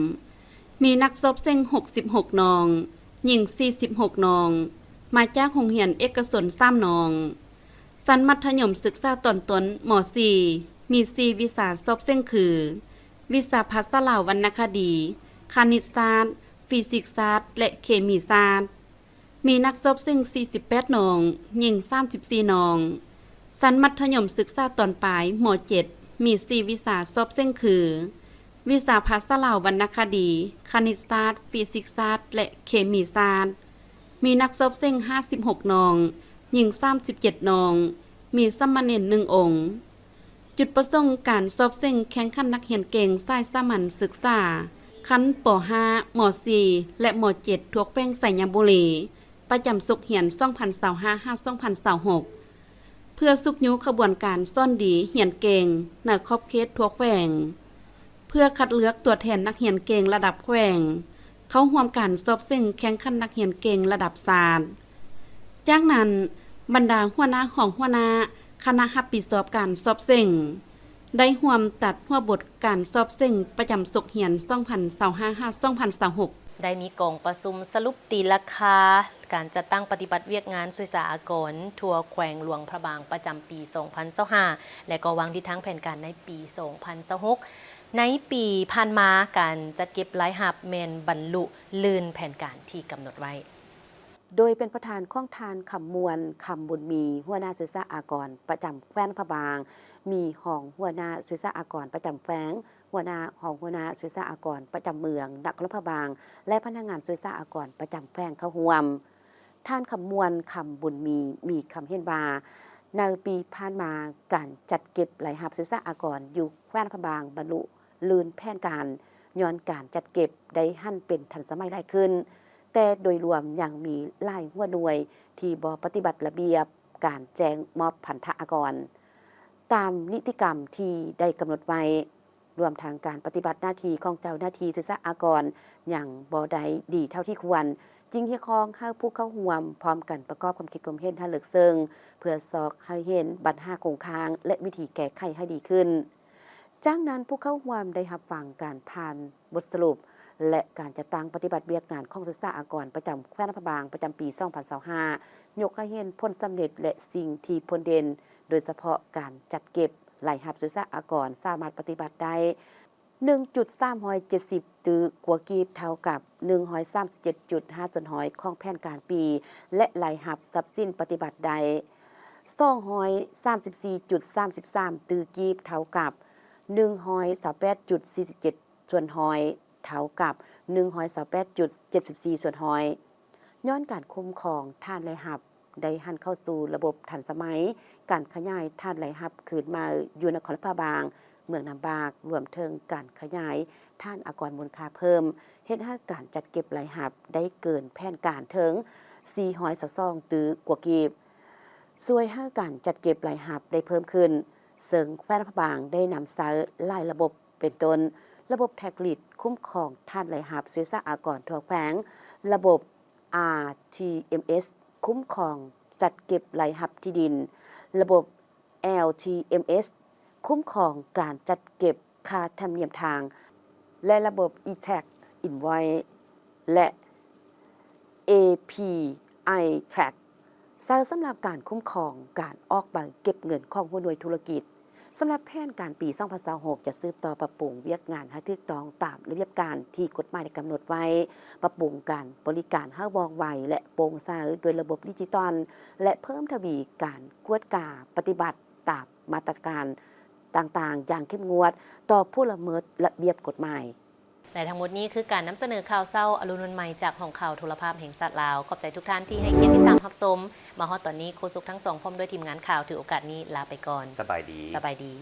ມີນັກສອບເສັງ ຫົກສິບຫົກ ນ້ອງ, ຍິງ ສີ່ສິບຫົກ ນ້ອງ, ມາຈາກໂຮງຮຽນເອກະຊົນ ສາມ ນ້ອງ. ຊັ້ນມັດທະຍົມສຶກສາຕອນຕົ້ນ ມໍສີ່ ມີ ສີ່ ວິຊາສອບເສັງຄື ວິຊາພາສາລາວວັນນະຄະດີ, ຄະນິດສາດ, ຟີຊິກສາດ ແລະ ເຄມີສາດ. ມີນັກສອບເສັງ ສີ່ສິບແປດ ນ້ອງ, ຍິງ ສາມສິບສີ່ ນ້ອງ. ຊັ້ນມັດທະຍົມສຶກສາຕອນປາຍ ມໍເຈັດ ມີ ສີ່ ວິຊາສອບເສັງຄື ວິຊາພາສາລາວວັນນະຄະດີ, ຄະນິດສາດ, ຟີຊິກສາດ ແລະ ເຄມີສາດ. ມີນັກສອບເສັງ ຫ້າສິບຫົກ ນ້ອງ, ຍິງ ສາມສິບເຈັດ ນ້ອງ, ມີສາມະເນນໜຶ່ງອົງ. ຈຸດປະສົງການສອບເສັງແຂ່ງຂັນນັກຮຽນເກັ່ງສາຍສາມັນສຶກສາ ຂັ້ນ ປໍຫ້າ ມໍສີ່ ແລະ ມໍເຈັດ ທົ່ວແຂວງໄຊຍະບູລີ ປະຈຳສົກຮຽນສອງພັນຊາວຫ້າ ຫາ ສອງພັນຊາວຫົກ ເພື່ອຊຸກຍູ້ຂະບວນການສອນດີຮຽນເກັ່ງໃນຂອບເຂດທົ່ວແຂວງ, ເພື່ອຄັດເລືອກຕົວແທນນັກຮຽນເກັ່ງລະດັບແຂວງ ເຂົ້າຮ່ວມການສອບເສັງແຂ່ງຂັນນັກຮຽນເກັ່ງລະດັບຊາດ. ຈາກນັ້ນ, ບັນດາຫົວໜ້າ, ຮອງຫົວໜ້າ, ຄະນະຮັບຜິດຊອບການສອບເສັງ ໄດ້ຮ່ວມຕັດຫົວບົດການສອບເສັງປະຈຳສົກຮຽນສອງພັນຊາວຫ້າ ຫາ ສອງພັນຊາວຫົກ ໄດ້ມີກອງປະຊຸມສະຫຼຸບຕີລາຄາການຈັດຕັ້ງປະຕິບັດວຽກງານສຸດສາອາກອນທົ່ວແຂວງຫຼວງພະບາງປະຈຳປີສອງພັນຊາວຫ້າ ແລະ ກໍວາງທິດທາງແຜນການໃນປີສອງພັນຊາວຫົກ. ໃນປີຜ່ານມາ, ການຈັດເກັບລາຍຮັບແມ່ນບັນລຸລື່ນແຜນການທີ່ກຳນົດໄວ້. ໂດຍເປັນປະທານຂອງທ່ານ ຄຳມ່ວນ ຄຳບຸນມີ ຫົວໜ້າສຸດສາອາກອນປະຈຳແຂວງພະບາງ, ມີຮອງຫົວໜ້າສຸດສາອາກອນປະຈຳແຂວງ, ຫົວໜ້າ, ຮອງຫົວໜ້າສຸດສາອາກອນປະຈຳເມືອງນະຄອນຫຼວງພະບາງ ແລະ ພະນັກງານສຸດສາອາກອນປະຈຳແຂວງເຂົ້າຮ່ວມ. ທ່ານ ຄຳມ່ວນ ຄຳບຸນມີ ມີຄຳເຫັນວ່າ ໃນປີຜ່ານມາ, ການຈັດເກັບລາຍຮັບສຸດສາອາກອນຢູ່ແຂວງພະບາງບັນລຸລື່ນແຜນການ ຍ້ອນການຈັດເກັບໄດ້ຫັນເປັນທັນສະໄໝຫຼາຍຂຶ້ນ, ແຕ່ໂດຍລວມຍັງມີຫຼາຍຫົວໜ່ວຍທີ່ບໍ່ປະຕິບັດລະບຽບການແຈ້ງມອບພັນທະອາກອນຕາມນິຕິກຳທີ່ໄດ້ກຳນົດໄວ້. ລວມທັງການປະຕິບັດໜ້າທີ່ຂອງເຈົ້າໜ້າທີ່ສຸດສາອາກອນຍັງບໍ່ໄດ້ດີເທົ່າທີ່ຄວນ, ຈຶ່ງຮຽກຮ້ອງໃຫ້ຜູ້ເຂົ້າຮ່ວມພ້ອມກັນປະກອບຄວາມຄິດຄວາມເຫັນໃຫ້ເລິກເຊິ່ງ ເພື່ອຊອກໃຫ້ເຫັນບັນຫາຄົງຄ້າງ ແລະ ວິທີແກ້ໄຂໃຫ້ດີຂຶ້ນ. ຈາກນັ້ນ, ຜູ້ເຂົ້າຮ່ວມໄດ້ຮັບຟັງການຜ່ານບົດສະຫຼຸບ ແລະ ການຈັດຕັ້ງປະຕິບັດວຽກງານຂອງສຸດສາອາກອນປະຈຳແຂວງພະບາງປະຈຳປີສອງພັນຊາວຫ້າ ຍົກໃຫ້ເຫັນຜົນສຳເລັດ ແລະ ສິ່ງທີ່ໂດດເດັ່ນ, ໂດຍສະເພາະການຈັດເກັບ ລາຍຮັບສຸດສາອາກອນສາມາດປະຕິບັດໄດ້ ໜຶ່ງຈຸດສາມຮ້ອຍເຈັດສິບຕື້ກວ່າກີບ ເທົ່າກັບ ໜຶ່ງຮ້ອຍສາມສິບເຈັດຈຸດຫ້າສ່ວນຮ້ອຍຂອງແຜນການປີ ແລະ ລາຍຮັບຊັບສິນປະຕິບັດໄດ້ ສອງຮ້ອຍສາມສິບສີ່ຈຸດສາມສິບສາມຕື້ກີບ ເທົ່າກັບ ໜຶ່ງຮ້ອຍຊາວແປດຈຸດສີ່ສິບເຈັດສ່ວນຮ້ອຍ ເທົ່າກັບ ໜຶ່ງຮ້ອຍຊາວແປດຈຸດເຈັດສິບສີ່ສ່ວນຮ້ອຍ. ຍ້ອນການຄຸ້ມຄອງຖານລາຍຮັບໄດ້ຫັນເຂົ້າສູ່ລະບົບທັນສະໄໝ, ການຂະຫຍາຍຖານລາຍຮັບຄືນໃໝ່ຢູ່ນະຄອນຫຼວງພະບາງ, ເມືອງນ້ຳບາກ, ລວມເຖິງການຂະຫຍາຍຖານອາກອນມູນຄ່າເພີ່ມ, ເຮັດໃຫ້ການຈັດເກັບລາຍຮັບໄດ້ເກີນແຜນການເຖິງສີ່ຮ້ອຍຊາວສອງຕື້ກວ່າກີບ, ຊ່ວຍໃຫ້ການຈັດເກັບລາຍຮັບໄດ້ເພີ່ມຂຶ້ນ, ເຊິ່ງແຂວງຫຼວງພະບາງໄດ້ນຳໃຊ້ຫຼາຍລະບົບ ເປັນຕົ້ນ ລະບົບແທັກລິດຄຸ້ມຄອງຖານລາຍຮັບສຸດສາອາກອນທົ່ວແຂວງ, ລະບົບ ອາ ທີ ເອັມ ເອສ ຄຸ້ມຄອງຈັດເກັບລາຍຮັບທີ່ດິນ, ລະບົບ ແອລ ທີ ເອັມ ເອສ ຄຸ້ມຄອງການຈັດເກັບຄ່າທຳນຽມທາງ ແລະ ລະບົບ ອີ ແທຣັກ ອິນວອຍ ແລະ ເອ ພີ ໄອ ແທຣັກ ໃຊ້ສຳລັບການຄຸ້ມຄອງການອອກໃບເກັບເງິນຂອງຫົວໜ່ວຍທຸລະກິດ. ສຳລັບແຜນການປີສອງພັນຊາວຫົກ ຈະສືບຕໍ່ປັບປຸງວຽກງານໃຫ້ຖືກຕ້ອງຕາມລະບຽບການທີ່ກົດໝາຍໄດ້ກຳນົດໄວ້, ປັບປຸງການບໍລິການໃຫ້ວ່ອງໄວ ແລະ ໂປ່ງໃສດ້ວຍລະບົບດິຈິຕອນ ແລະ ເພີ່ມທະວີການກວດກາປະຕິບັດຕາມມາດຕະການຕ່າງໆຢ່າງເຂັ້ມງວດຕໍ່ຜູ້ລະເມີດລະບຽບກົດໝາຍ. ແລະ ທັງໝົດນີ້ຄືການນຳສະເໜີຂ່າວເຊົ້າອະລຸນວັນໃໝ່ ຈາກຫ້ອງຂ່າວໂທລະພາບແຫ່ງຊາດລາວ. ຂອບໃຈທຸກທ່ານທີ່ໃຫ້ກຽດຕິດຕາມຮັບຊົມ. ມາຮອດຕອນນີ້, ໂຄສົກທັງສອງ ພ້ອມດ້ວຍທີມງານຂ່າວ ຖືໂອກາດນີ້ລາໄປກ່ອນ. ສະບາຍດີ. ສະບາຍດີ.